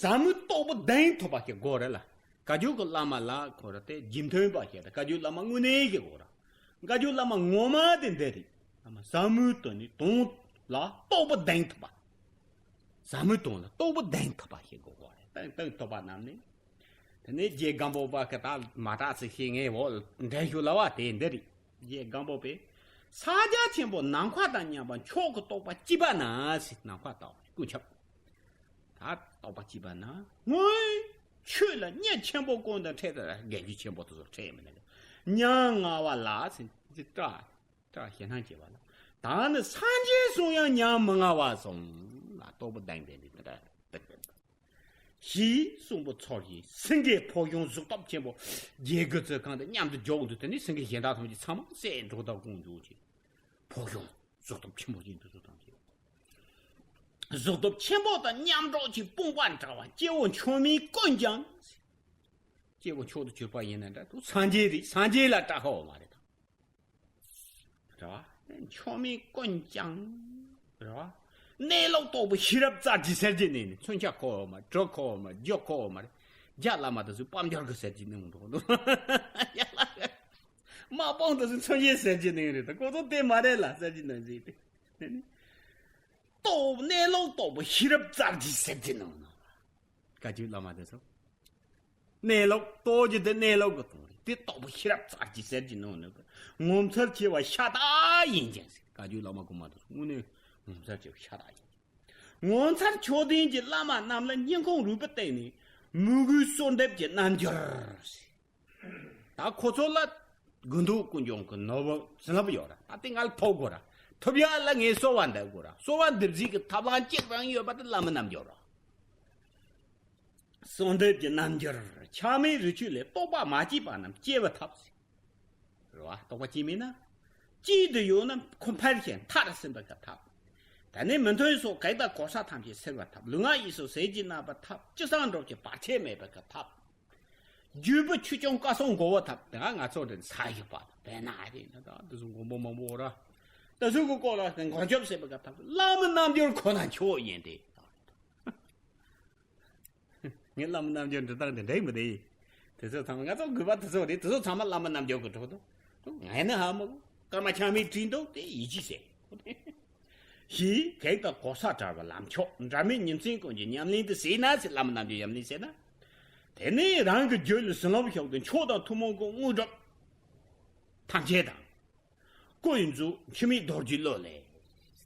ཟབ་མོའི་རྟོགས་པ་གདེང་ཐོབ་པ་ཞིག་དགོས་རེད་ལ། བཀའ་བརྒྱུད་ཀྱི་བླ་མ་ལ་ཁོ་ར་དེ་རྒྱུན་མཐུན་པ་ཞིག་དང་བཀའ་བརྒྱུད་བླ་མ་དངོས་གནས་ཞིག་དགོས་ར། བཀའ་བརྒྱུད་བླ་མ་ངོ་མ་དེ་འདི་རེད། བླ་མ་ཟབ་མོའི་དོན་ནི་དོན་ལ་རྟོགས་པ་གདེང་ཐོབ་པ། ཟབ་མོའི་དོན་ལ་རྟོགས་པ་གདེང་ཐོབ་པ་ཞིག་དགོས་རེད། གདེང་གདེང་ཐོབ་པ་རྣམས་ནི། དེ་ནས་རྗེ་སྒམ་པོ་པ་གི་ད་མ་དྲག་ཚིག་ཤེས་ངེས་འོ་འགྲན་ཞུ་ལ་བ་དེ་འདི་རེད། རྗེ་སྒམ་པོ་པས། ཕྱག་རྒྱ་ཆེན་པོ་ནམ་མཁའ་དང་མཉམ་པ་མཆོག་གི་རྟོགས་པ་སྐྱེས་པ་ན་ཟེར། ནམ་མཁའ་ལྟ་བུ་ཀུན་ཁྱབ། ད་རྟོགས་པ་སྐྱེས་པ་ན་སྔོན་ཆོས་ལ་གཉེར་ཆེན་པོ་ཀུན་དང་འཕྲད་དེ་རྒན་གྱི་ཆེན་པོ་དེ་ཚོ་འཕྲད་མི་ནུས། ཉམ་ང་བ་ལ་ཟེར་ཏྲ་ཏྲ་ཞེ་སྣང་སྐྱེ་བ་ལ། ད་ནི་སངས་རྒྱས་གསུང་ཡང་ཉམ་མི་ང་བ་གསུང་ལ་རྟོགས་པ་གདེང་ལྡན་པའི་དེ་འདྲ་དེ་འདྲ། ཞེས་གསུངས་པ་ཚོར་ཞིང་སེང་གེའི་ཕོ་གཞོན་གཟུགས་སྟོབས་ཆེན་པོ་རྒྱལ་དགུ་ཚོའི་ཁང་དུ་མཉམ་དུ་འཇོག་འདུག་དེ་ནི་སེང་གེ་གཞན་དག་ཐམས་ཅད་ཚང་མ་བསད་འགྲོ་དག་དགོངས་འཇོག་ཅིང་། ཕོ་གཞོན་གཟུགས་སྟོབས་ཆེན་པོ་ཅན་དུ་གཟུགས་སྟོབས་ཆེན་པོ། གཟུགས་སྟོབས་ཆེན་པོ་དང་མཉམ་འགྲོགས་ཀྱི་དཔུང་པ་འདྲ་བ་སྐྱེ་བོ་མཆོག་མིན་ཀུན་ཀྱང་། སྐྱེ་བོ་མཆོག་ཏུ་གྱུར་པ་ཡིན་ན་འདྲ་འདུག་སངས་རྒྱས་རེད། སངས་རྒྱས་ལ་སྐྲག་ཁོ་མ་རེད་དང་། རེད་བ། མཆོག་མིན་ཀུན་ཀྱང་། རེད་བ། གནས་ལུགས་རྟོགས་པའི་ཤེས་རབ་རྩལ་གྱི་གསེར་གྱི་ནང་ནས་མཚོན་ཆ་ཁོ་མ་གྲི་ཁོ་མ་རྒྱུ་ཁོ་མ་རེད། རྒྱ་བླ་མ་དེ་ཚོས་དཔལ་འབྱོར་གྱི་གསེར་གྱི་ནང་འགྲོ་འདུག་དམག་དཔུང་དེ་ཚོས་མཚོན་ཆའི་གསེར་གྱི་ནང་རེད། ད་ཁོ་ཚོ་དེ་མ་རེད་ལ་གསེར་གྱི་ནང་ཟིག་དེ། རྟོགས་གནས་ལུགས་རྟོགས་པའི་ཤེས་རབ་རྩལ་གྱི་གསེར་གྱི་ནང་ན། བཀའ་བརྒྱུད་བླ་མ་དེ་ཚོ། གནས་ལུགས་རྟོགས་རྒྱུ་དེ་གནས་ལུགས་ཀྱི་དོན་རེད། དེ་རྟོགས་པའི་ཤེས་རབ་རྩལ་གྱི་གསེར་གྱི་ནང་ནས་ངོ་མཚར་ཆེ་བ་ཤ་སྟག་ཡིན་ཅིང་ཟེར། བཀའ་བརྒྱུད་བླ་མ་གོང་མ་དེ་ཚོ་དངོས་གནས་ངོ་མཚར་ཆེ་བ་ཤ་སྟག་ཡིན། ངོ་མཚར་མཆོག་ལྡན་གྱི་བླ་མ་རྣམས་ལ་སྙིང་ཁོང་རུས་པའི་གཏིང་ནས་མོས་གུས་གསོལ་འདེབས་ཀྱི་རྣམ་འགྱུར། ད་ཁོ་ཚོ་ལ་དགུ་མདོ་ཀུན་འབྱུང་གི་ནོར་བུ་བྱིན་རླབས་ཡོད་ར། ད་དེ་ང་ལ་ཐོབ་དགོས་ར། ཐོབ་ཡག་ལ་ངས་གསོལ་བ་འདེབས་དགོས་ར། གསོལ་བ་འདེབས་གཟིགས་ཀྱི་ཐབས་ལམ་གཅིག་རང་ཡོད་པ་དེ་བླ་མའི་རྣམ་འགྱུར་ར། གསོལ་འདེབས་ཀྱི་རྣམ་འགྱུར། ཆགས་མེད་རི་ཆོས་ལས། རྟོག་པ་མ་སྐྱེས་པ་རྣམས་སྐྱེ་བའི་ཐབས། རེད་བ། རྟོག་པ་སྐྱེས་མེད་ན། སྐྱེས་ཏེ་ཡོད་ན་ཁོ་འཕེལ་ཞིང་མཐར་ཕྱིན་པའི་གི་ཐབས། ད་ནི་མི་མཐུན་སོགས་གེགས་དང་གོལ་ས་ཐམས་ཅད་སེལ་བའི་ཐབས། ལུས་ངག་ཡིད་གསུམ་ཟིལ་གྱིས་གནོན་པའི་ཐབས། ཅི་བསམ་འགྲུབ་ཀྱི་བར་ཆད་མེད་པའི་གི་ཐབས། བརྒྱུད་པའི་ཆོས་སྐྱོང་བཀའ་སྲུང་འགོག་པའི་ཐབས། དེ་སྔ་ང་ཚོ་འདི་ས་ཞིག་པ་དང་བལ་ན་ཨ་རེ་ན་ད་འདི་ཚོ་མགོན་པོ་མང་པོ་འོ་ར། ད་གཟུགས་ཀྱི་སྐོར་ལ་མགོན་སྐྱབས་སེལ་བའི་གི་ཐབས། བླ་མའི་རྣམ་འགྱུར་ཁོ་ན་མཆོག་ཡིན་ཏེ། ངས་བླ་མའི་རྣམ་འགྱུར་འབྲི་སྟངས་དེ་འདྲ་མི་འདུག་དེ་ཚོ་ཚང་མ་ང་ཚོ་དགོས་པ་དེ་ཚོ་རེད། དེ་ཚོ་ཚང་མ་བླ་མའི་རྣམ་འགྱུར་གྱི་གྲོགས་དང་། ངས་ནི་ཧ་མ་གོ། ཀརྨ་ཆགས་མེད་བྲིས་འདུག་དེ་ཡིད་ཆེས་བྱེད། ཞེས་གེགས་དང་གོལ་ས་བྲལ་བའི་ལམ་མཆོག། འབྲལ་མེད་ཉིན་མཚན་ཀུན་གྱི་ཉམས་ལེན་དུ་བྱས་ན་ཟེར། བླ་མའི་རྣམ་འགྱུར་ཉམས་ལེན་བྱས་ན། དེ་ནས་རང་གི་རྒྱུད་ལ་བྱིན་རླབས་ཤོག་ཏུ་མཆོག་དང་ཐུན་མོང་གི་དངོས་གྲུབ་ཐམས་ཅད་དང་། སྐུ་ཡི་མཛོད་འཆི་མེད་རྡོ་རྗེའི་གླུ་ལས།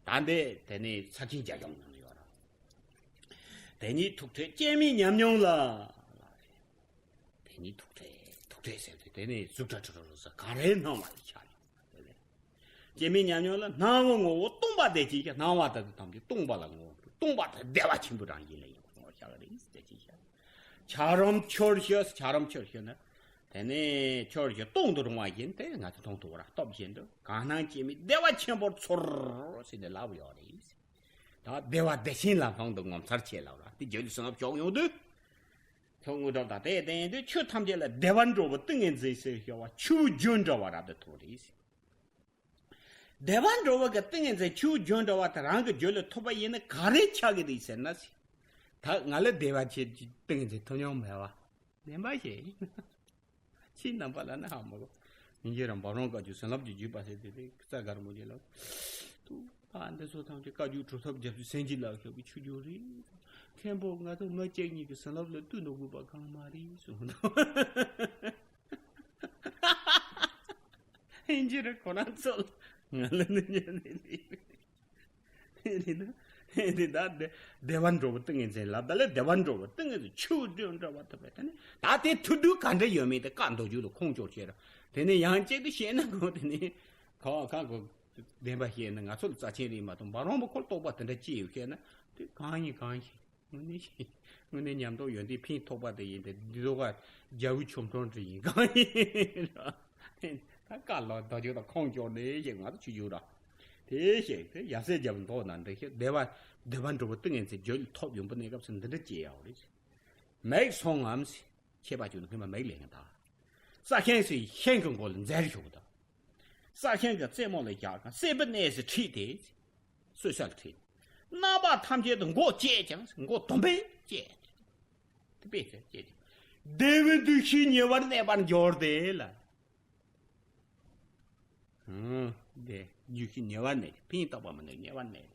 ད་འདི་དེ་ནས་ས་ཆེན་རྒྱ་གཞུང་ནང་ཡོད་ར། དེ་ཉིད་ཐུགས་ཁྲོས་སྐྱེ་མེད་ཉམས་མྱོང་ལ། དེ་ཉིད་ཐུགས་ཁྲོས་ཐུགས་ཁྲོས་ཟེར་ཏེ་དེ་ནས་གཟུགས་སྒྲ་དྲི་རོ་རོ་ས་ག་རེ་སྣང་བ་ལ་ཆགས་ཡོད་དེ་ལས། སྐྱེ་མེད་ཉམས་མྱོང་ལ། སྣང་བའི་ངོ་བོ་སྟོང་པ་དེ་ཅིག་ཤར། སྣང་བ་ལྟ་བུ་ཐམས་ཅད་སྟོང་པ་ལ་ངོ་བོ་སྟོང་པ་དེ་བདེ་བ་ཆེན་པོའི་རང་བཞིན་ལ་ཡིན་པ་ངོ་ཤར་རེད་དེ་ཅིག་ཤར། འཆར་རུང་ཆོས་ཤེས། འཆར་རུང་ཆོས་ཤེས་ན། དེ་ནས་ཆོས་ཤེས་སྟོང་དུ་རུང་བ་ཡིན་ཏེ་ང་ཚོ་མཐོང་ཐུབ་པ་ར་སྟོབས་ཆེན་དུ་གང་སྣང་སྐྱེ་མེད་བདེ་བ་ཆེན་པོར་ཚོར་ཟེར་ནས་ལབ་ཡོད་རེད། ད་བདེ་བ་བདེ་ཆེན་ལ་སྣང་དུ་ངོ་མཚར་ཆེ་ལབ་ར། དེ་རྒྱུད་ལ་སེམས་ལ་ཕྱོགས་ཡོང་དུས། ཐོག་དངོས་གྲུབ་དང་དེ་ལྡན་དུས་ཆོས་ཐམས་ཅད་ལ་བདེ་བར་འགྲོ་བའི་ཏིང་ངེ་འཛིན་ཟེར་ཞེས་པ་ཆུ་བོའི་རྒྱུན་འདྲ་བ་རབ་ཏུ་ཐོབ་རེད། བདེ་བར་འགྲོ་བ་གི་ཏིང་ངེ་འཛིན་ཆུ་བོའི་རྒྱུན་འདྲ་བ་དེ་རང་གི་རྒྱུད་ལ་ཐོབ་པ་ཡིན་ན་ག་རེ་ཆགས་ཀྱི་རེད་ཟེར་ན། ད་ང་ལ་བདེ་བ་ཆེ་ཏིང་ངེ་འཛིན་ཐོབ་མྱོང་མེད་པ། བདེན་པ་ཞིག་ཡིན། ཁྱེད་རྣམ་པ་ལ་ནི་ཧ་མ་གོ། སྙིང་རྗེ་རང་འབའ་རོང་བཀའ་བརྒྱུད་བྱིན་རླབས་ཀྱི་བརྒྱུད་པ་ཟེར་དེ་རེད། རྩ་གར་མོ་རྗེ་ལ། ཏུ་ཨ་འདི་ཚོ་ཐམས་ཅད་བཀའ་བརྒྱུད་གྲུབ་ཐོབ་རྒྱ་མཚོའི་སེང་གེ་ལ་ཞོག་པའི་ཆུ་རྒྱུན་རེད། མཁན་པོ་ང་ཚོ་མི་གཅིག་གཉིས་ཀྱི་བྱིན་རླབས་ལ་བཏུད་འགྲོ་དགོས་པ་གང་མ་རེད་གསུངས་འདུག་ཨིན་ཇི་རེད་ཁོ་རང་ཚོ་ལ་ང་ལ་ནི་ཉན་ནི་རེད། དེ་ནི་དེ་ནི་ད་བདེ་བདེ་བར་འགྲོ་བའི་ཏིང་ངེ་འཛིན་ལབ། ད་ལས་བདེ་བར་འགྲོ་བའི་ཏིང་ངེ་འཛིན་ཆུ་བོའི་རྒྱུན་འདྲ་བ་ཐོབ་པས། དེ་ནི་ད་དེ་ཐུབ་དུས་ག་འདྲ་ཡོད་མེད་དེ་བཀའ་མདོ་རྒྱུད་ལ་ཁུངས་སྐྱོར་བྱེད་ར། དེ་ནི་ཡང་གཅིག་ཏུ་བཤད་ན་ཁོ་དེ་ནི་ཁོ་ཁ་གོ་བདེན་པ་བཤད་ན་ང་ཚོ་ལ་རྩ་ཆེན་རེད་མ་གཏོགས་འབའ་རོང་པ་ཁོ་ལ་རྟོགས་པ་དེ་འདྲ་ཅི་ཡོད་བཤད་ན་དེ་གང་ཡིན་གང་ཡིན། དངོས་གནས་དངོས་གནས་ཉམས་རྟོགས་ཡོན་ཏན་ཕན་ཐོགས་པ་དེ་ཡིན་ཏེ། འདི་ཚོ་ག་རྒྱལ་པོའི་ཆོ་འཕྲུལ་འདྲ་ཡིན་གང་ཡིན་ར། ད་བཀའ་ལ་མདོ་རྒྱུད་དང་ཁུངས་སྐྱོར་ནས་ཞིག་ང་ཚོ་ཆོས་རྒྱུད་ར། དེ་ཞིག་དེ་ཡབ་སྲས་རྒྱལ་པོ་མདོ་ན་འདི་ཞིག་བདེ་བ་བདེ་བར་འགྲོ་བའི་ཏིང་ངེ་འཛིན་རྒྱུད་ལ་ཐོབ་ཡོང་པ་གནས་སྐབས་སུ་འདི་འདྲ་སྐྱེ་ཡག་རེད། མིག་སོང་ངམ་ཟེར། ཁྱད་པར་ཅིག་ནི་སྔོན་མ་མིག་ལས་ངན་ད། རྩྭ་ཤིང་ཟེར་ཤིང་གི་མགོ་ལ་འཛེར་ཞུགས་ད། རྩྭ་ཤིང་གི་རྩེ་མོ་ལ་བཞག་ཀྱང་སྲིད་པའི་གནས་སུ་ཁྲིད་དེ། གསོད་བྱ་ལ་ཁྲིད། རྣམ་པ་ཐམས་ཅད་དུ་མགོ་བཅད་ཀྱང་མགོ་དུམ་བུས་བཅད། དེ་པས་ཟེར་བཅད་ཀྱང་། བདེ་བའི་འདུ་ཤེས་ཉེ་བར་གནས་པར་འགྱུར་ཏེ་ལ། ཨང་། བདེ་འདུ་ཤེས་ཉེ་བར་གནས་ཏེ། ཕན་ཡོན་བཏགས་པ་མིན་ནོ་ཉེ་བར་གནས་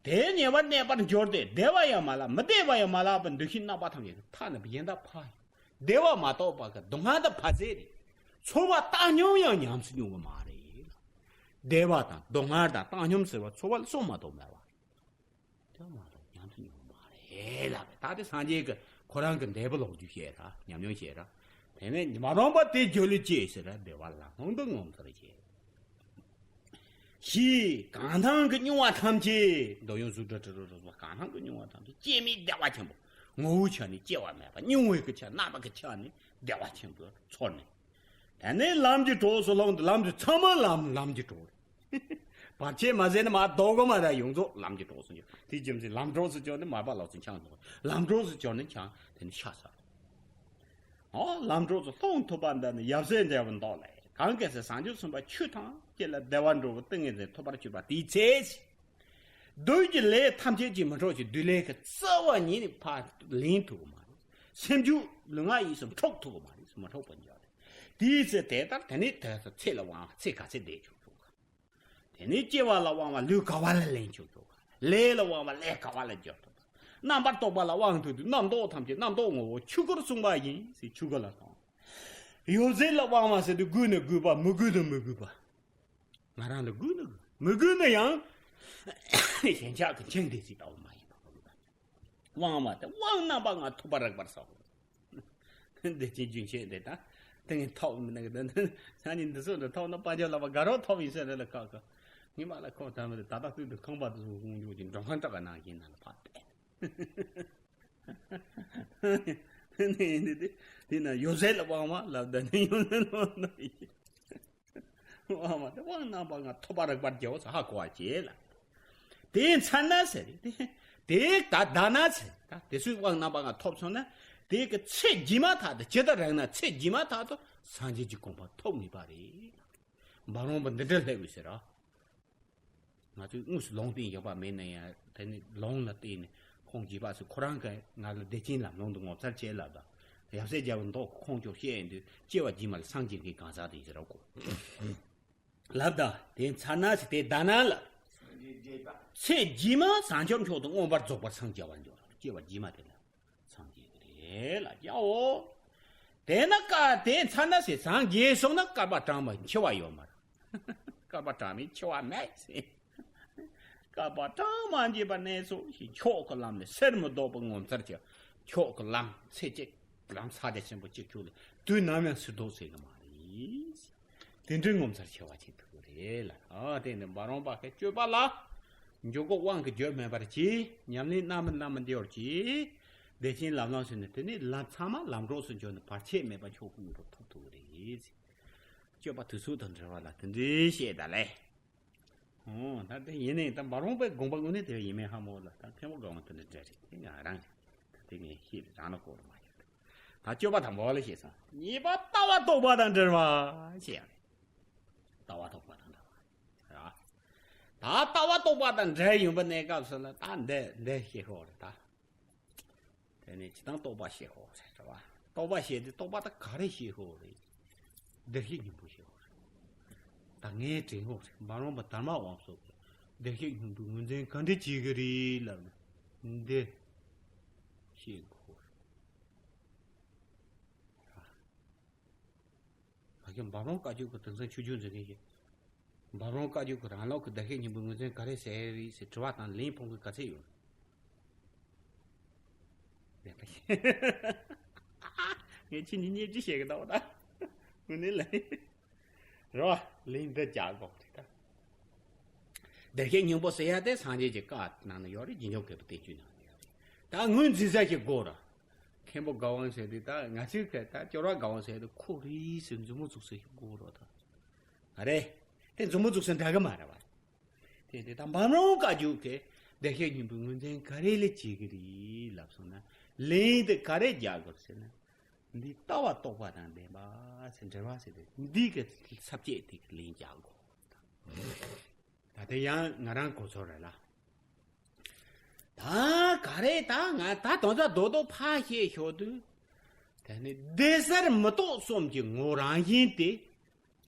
ཏེ། དེ་ཉེ་བར་གནས་པར་འགྱུར་ཏེ། བདེ་བ་ཡང་མ་ལགས། མི་བདེ་བ་ཡང་མ་ལགས་པར་འདུ་ཤེས་རྣམ་པ་ཐམས་ཅད་ཐ་ན་གཞན་དག་ཕ། བདེ་བ་མ་གཏོགས་པ་གི་སྡུག་བསྔལ་དག་ཕ་ཟད་དེ། ཚོར་བ་བཏང་སྙོམས་ཡང་ཉམས་སུ་མྱོང་བ་མ་རེད། བདེ་བ་དང་སྡུག་བསྔལ་དང་བཏང་སྙོམས་ཟེར་བ་ཚོར་བ་ལ་སོགས་མ་གཏོགས་མེད་པ། དེ་མ་གཏོགས་ཉམས་སུ་མྱོང་བ་མ་རེད་ལབ་པས། ད་དེ་སངས་རྒྱས་ཀྱི་ཁོ་རང་གི་འདས་པ་ལོག་རྒྱུ་བཤད་ར། ཉམས་མྱོང་བཤད་ར། དེ་ནས་མ་རུངས་པ་དེ་རྒྱུད་ལ་སྐྱེས་ཟེར་ར། བདེ་བ་ལ་ལྷུང་དུ་ངོ་མཚར་བྱེད། ཞེས་གང་སྣང་གི་མྱོང་བ་ཐམས་ཅད་འདོད་ཡོན་གཟུགས་སྒྲ་དྲི་རོ་རོ་གང་སྣང་གི་མྱོང་བ་ཐམས་ཅད་སྐྱེ་མེད་བདེ་བ་ཆེན་པོ། ངོ་བོའི་ཆ་ནས་སྐྱེ་བ་མེད་པ། མྱོང་བའི་གི་ཆ་རྣམ་པ་གི་ཆ་ནས་བདེ་བ་ཆེན་པོ་ཚོར་ནས། དེ་ནས་ལམ་གྱི་གྲོགས་སུ་ལྷུང་དུ། ལམ་དུ་ཚང་མ་ལམ་ལམ་གྱི་གྲོགས་རེད། བར་ཆད་མ་ཟད་ནས་མར་ལྡོག་གི་མ་རེད། ཡོངས་རྫོགས་ལམ་གྱི་གྲོགས་སུ་འགྱུར། དེ་རྒྱུ་མཚན་ལམ་གྲོགས་སུ་གྱུར་ནས་མར་པ་ལོག་ཚུན་ཆང་འདུག་ལམ་གྲོགས་སུ་གྱུར་ནས་ཆང་དེ་ནས་ཤ་ཟ། ཨོ་ལམ་གྲོགས་སུ་ལྷུང་ཐུབ་པ་འདི་ནི་ཡབ་སྲས་འདྲ་བོ་མདོ་ལས། གང་གལ་སྲིད་བྱང་ཆུབ་སེམས་དཔའ་ཆོས་ཐམས་ཅད་ལ་བདེ་བར་འགྲོ་བའི་ཏིང་ངེ་འཛིན་ཐོབ་པར་གྱུར་པ་དེའི་ཚེ། བདུད་ཀྱི་ལས་ཐམས་ཅད་ཀྱིས་མི་འཕྲོགས་ཤིང་། བདུད་ལས་ཀྱི་རྩ་བ་ཉིད་ནས་ཕར་ལེན་ཐུབ་ཀྱི་མ་རེད། སེམས་རྒྱུད་ལུས་ངག་ཡིད་གསུམ་འཕྲོག་ཐུབ་ཀྱི་མ་རེད། མི་འཕྲོག་པར་འགྱུར་ཏེ། དེའི་ཚེ་དེ་ལྟར་དེ་ནས་དེ་ཚེ་ལ་དབང་བ་ཚེ་ག་ཚོད་བསྡད་ཆོག་ཆོག་ག་དེ་ནས་སྐྱེ་བ་ལ་དབང་བ་ལུས་ག་བ་ལ་ལེན་ཆོག་ཆོག་ག་ལས་ལ་དབང་བ་ལས་ག་བ་ལ་འགྱུར་ཐུབ་ག་རྣམ་པར་རྟོག་པ་ལ་དབང་ཐུབ་དུས་རྣམ་རྟོག་ཐམས་ཅད་རྣམ་རྟོག་ངོ་བོ་ཆོས་སྐུར་གསུངས་པ་ཡིན་ཟེར་ཆོས་སྐུ་ལ་ཐོངས། ཡོད་ཚད་ལ་དབང་བ་ཟེར་དུས་གུས་ནས་གུས་པ། མི་གུས་ནས་མི་གུས་པ། ང་རང་ལ་གུས་ན་གུས། མི་གུས་ན་ཡང་ ཞེན་ཆགས་ཀྱི་འཆིང་དེ་ཅིག་ལྟ་བུ་མ་ཡིན་པ། དབང་བ་དེ་དབང་རྣམ་པ་ལྔ་ཐོབ་པར་རིག་པར་བྱའོ། བདེ་ཆེན་རྒྱུན་ཆད་དེ་དང་། དེ་ངས་ཐོབ་མི་ནང་གི་ད་ནི་ས་ནི་འདི་ཚོ་འདི་ཐོབ་ན་དཔལ་འབྱོར་ལ་བ་དགའ་རོགས་ཐོབ་ཡིན་ཟེར་རེད་ལ་ཁག་ཁག་ངས་མ་ལ་ཁོ་ད་མི་ད་ད་ལྟ་ཚུལ་དུ་ཁང་པ་དུ་སོང་དགོངས་རྒྱུ་ཅིག་འགྲོ་ཁང་བྲག་གི་ནང་བཞིན་ན་ལ་ཕབ་སྟེ། ནི་ནི་དེ་དེ་ན་ཡོད་ཟེར་ལ་དབང་མ་ལབ་ད་ནི་ཡོད་ཟེར་ལ་དབང་ན་ཡིན། དབང་མ་དེ་དབང་རྣམ་པ་ལྔ་ཐོབ་པར་རིག་པར་བྱའོ་ཟེར་ཧ་གོ་བ་བྱེད་ལ། དེའི་མཚན་ན་ཟེར་དེ་དེ་ད་ད་ན་ཟེར་ད་དེ་ཚོའི་དབང་རྣམ་པ་ལྔ་ཐོབ་སོང་ན་དེ་གི་ཚེ་རྗེས་མ་ཐག་ཏུ་ཇི་ལྟར་རིག་ན་ཚེ་རྗེས་མ་ཐག་ཏུ་སངས་རྒྱས་ཀྱི་གོ་འཕང་ཐོབ་ངེས་པ་རེད། འབའ་རོམ་པ་འདི་འདྲ་སླེབས་ཡོད་ཟེར་ར། ང་ཚོས་དངོས་སུ་ལུང་བསྟན་བཞག་པ་མེད་ན་ཡང་དེ་ནི་ལུང་ལ་བརྟེན་ནས་ཁོང་རྗེས་དཔག་སུ་ཁོ་རང་གིས་ང་ལ་བདེ་ཆེན་ལམ་ལུང་དུ་ངོ་མཚར་ཆེ་ལབ་དང་ཡབ་སྲས་རྒྱལ་པོ་མདོ་ཁོང་ཅོག་བཤད་ཡོང་དུས་སྐྱེ་བ་རྗེས་མ་ལ་སངས་རྒྱས་ཀྱི་གང་ཟག་དེ་ཡིན་ཟེར་རོ་གོ། ལབ་དང་དེ་མཚན་ན་ཟེར་དེ་ད་ན་ལ། ཚེ་རྗེས་མ་བྱང་ཆུབ་མཆོག་ཏུ་མངོན་པར་རྫོགས་པར་སངས་རྒྱ་བར་འགྱུར་སྐྱེ་བ་རྗེས་མ་དེ་ལ། སངས་རྒྱས་ཀྱི་རེད་ལ་རྒྱའོ། དེ་ན་ཀ་དེ་མཚན་ན་ཟེར་སངས་རྒྱས་སོང་ན་བསྐལ་པ་གྲངས་མ་འཆི་བ་ཡོད་མ་རེད། བསྐལ་པ་གྲངས་མེད་འཆི་བ་མེད་ཟེར། བསྐལ་པ་གྲངས་མ་འཇིག་པ་གནས་སོ་ཞེས་མཆོག་གི་ལམ་ནི་ཕྱིར་མི་ལྡོག་པའི་ངོ་མཚར་ཆེ། མཆོག་གི་ལམ་ཚེ་གཅིག་ལམ་ཕྱག་རྒྱ་ཆེན་པོ་གཅིག་ཆོད་ལ་དུས་ནམ་ཡང་ཕྱིར་ལྡོག་ཟེར་གི་མ་རེད། དེ་འདྲའི་ངོ་མཚར་ཆེ་བ་ཅིག་ཐུག་གི་རེད་ལ། ཨ་དེ་ནི་འབའ་རོམ་པ་གི་སྤྱོད་པ་ལ་འཇུག་སྒོ་དབང་གིས་བརྗོད་མེད་པར་གྱིས། ཉམས་ལེན་རྣམ་སྨིན་རྣམ་སྨིན་འདི་ཡོར་གྱིས། བདེ་ཆེན་ལམ་ལམ་ཟེར་ནས་དེ་ནི་ལམ་ཚང་མ་ལམ་གྲོགས་སུ་འཇོག་ནས་བར་ཆད་མེད་པ་མཆོག་གི་དངོས་གྲུབ་ཐོབ་ཐུབ་ཀྱི་རེད། སྤྱོད་པ་དུས་ཚོད་དང་འབྲེལ་བ་ལ་དེ་འདྲའི་བཤད་ད་ལས། ཨོ་ད་དེ་ཡིན་ནའི་ད་འབའ་རོམ་པའི་དགོངས་པ་དངོས་གནས་དེ་ཡིན་མིན་ཧ་མ་གོ་ལ། ད་མཁན་པོ་དགའ་དབང་དེ་འདྲ་འདྲ་རེད། དེ་ང་རང་ད་དེ་ངས་ཤེས་རང་ལ་གོ་རུ་མ་ཡོད། ད་སྤྱོད་པ་དང་པོ་ལ་ཤེས་སོང་། གཉིས་པ་ལྟ་བ་རྟོག་པ་དང་འབྲེལ་བ་ཞེས་ཡང་རེད། ལྟ་བ་རྟོག་པ་དང་འབྲེལ་བ་རེད། ད་ལྟ་བ་རྟོག་པ་དང་འབྲེལ་ཡོང་པ་གནས་སྐབས་སུ་ལ་ད་འདི་འདི་ཤེས་ཤོག་རེད་ད། དེ་ནས་ཇི་ལྟར་རྟོག་པ་ཤེས་ཤོག་ཟེར་བ། རྟོག་པ་ཤེས་དུས་རྟོག་པ་དེ་ག་རེ་ཤེས་ཤོག་རེད། བདེ་གཤེགས་སྙིང་པོ་ཤེས་ཤོག་རེད། ད་ངས་དྲན་ཤོག་རེད། འབའ་རོམ་པ་དར་མ་དབང་སོགས་ཀྱིས་བདེ་གཤེགས་སྙིང་པོའི་ངོས་འཛིན་ག་འདྲ་བྱེད་ཀྱི་རེད་ལབ་ན། འདི་ཤེས་དགོས་རེད། ད་གིན་འབའ་རོམ་བཀའ་བརྒྱུད་ཀྱི་དེང་སང་ཆོས་བརྒྱུད་འཛིན་མཁན་གྱིས། འབའ་རོམ་བཀའ་བརྒྱུད་ཀྱི་རང་ལུགས་ཀྱི་བདེ་གཤེགས་སྙིང་པོའི་ངོས་འཛིན་ག་རེ་ཟེར་རེད་ཟེར་དྲི་བ་དང་ལན་ཕོག་མཁན་ག་ཚད་ཡོད་རེད། ངས་ཁྱེད་གཉིས་སྙེབ་ཅི་བཤད་གི་ད་བ་ད། དངོས་གནས་ལ། རོ། ལན་འདི་རྒྱག་དགོས་རེད་ད། བདེ་གཤེགས་སྙིང་པོ་ཟེར་ཡ་དེ་སངས་རྒྱས་ཀྱི་བཀའ་ནང་ན་ཡོད་རེད། རྗེས་འཇུག་གི་བསྟན་བཅོས་ནང་ན་ཡོད་རེད། ད་ངོས་འཛིན་ས་ཞིག་དགོས་ར། མཁན་པོ་དགའ་དབང་ཟེར་དེ་ད་ང་ཚོའི་ཁ་ད་སྐྱོར་བ་དགའ་དབང་ཟེར་དེ་ཁོ་རེད་ཟེར་མཛུབ་མོ་བཙུགས་ས་ཞིག་དགོས་ར་ད། ཨ་རེད། དེ་མཛུབ་མོ་བཙུགས་ས་འདྲ་གི་མ་རེད་བ། དེ་དེ་དང་འབའ་རོམ་བཀའ་བརྒྱུད་ཀྱི་བདེ་གཤེགས་སྙིང་པོའི་ངོས་འཛིན་ག་རེ་ལས་བྱེད་ཀྱི་རེད་ལབ་སོང་ན། ལན་དེ་ག་རེ་རྒྱག་དགོས་ཟེར་ན། འདི་ལྟ་བ་རྟོག་པ་དང་ལྡན་པ་ཟེར་འབྲེལ་བ་ཟེར་དེ་འདི་གི་ས་བཅད་དེ་གི་ལན་རྒྱག་དགོས། ད་དེ་ཡང་ང་རང་གོ་ཚོད་རེད་ལ། ད་ག་རེ་ད་ང་ད་དོན་དག་རྡོག་རྡོག་ཕར་བཤད་ཞོར་དུ། དེ་ནི་བདེ་གསལ་མི་རྟོག་གསུམ་གྱི་ངོ་བོ་རང་བཞིན་དེ།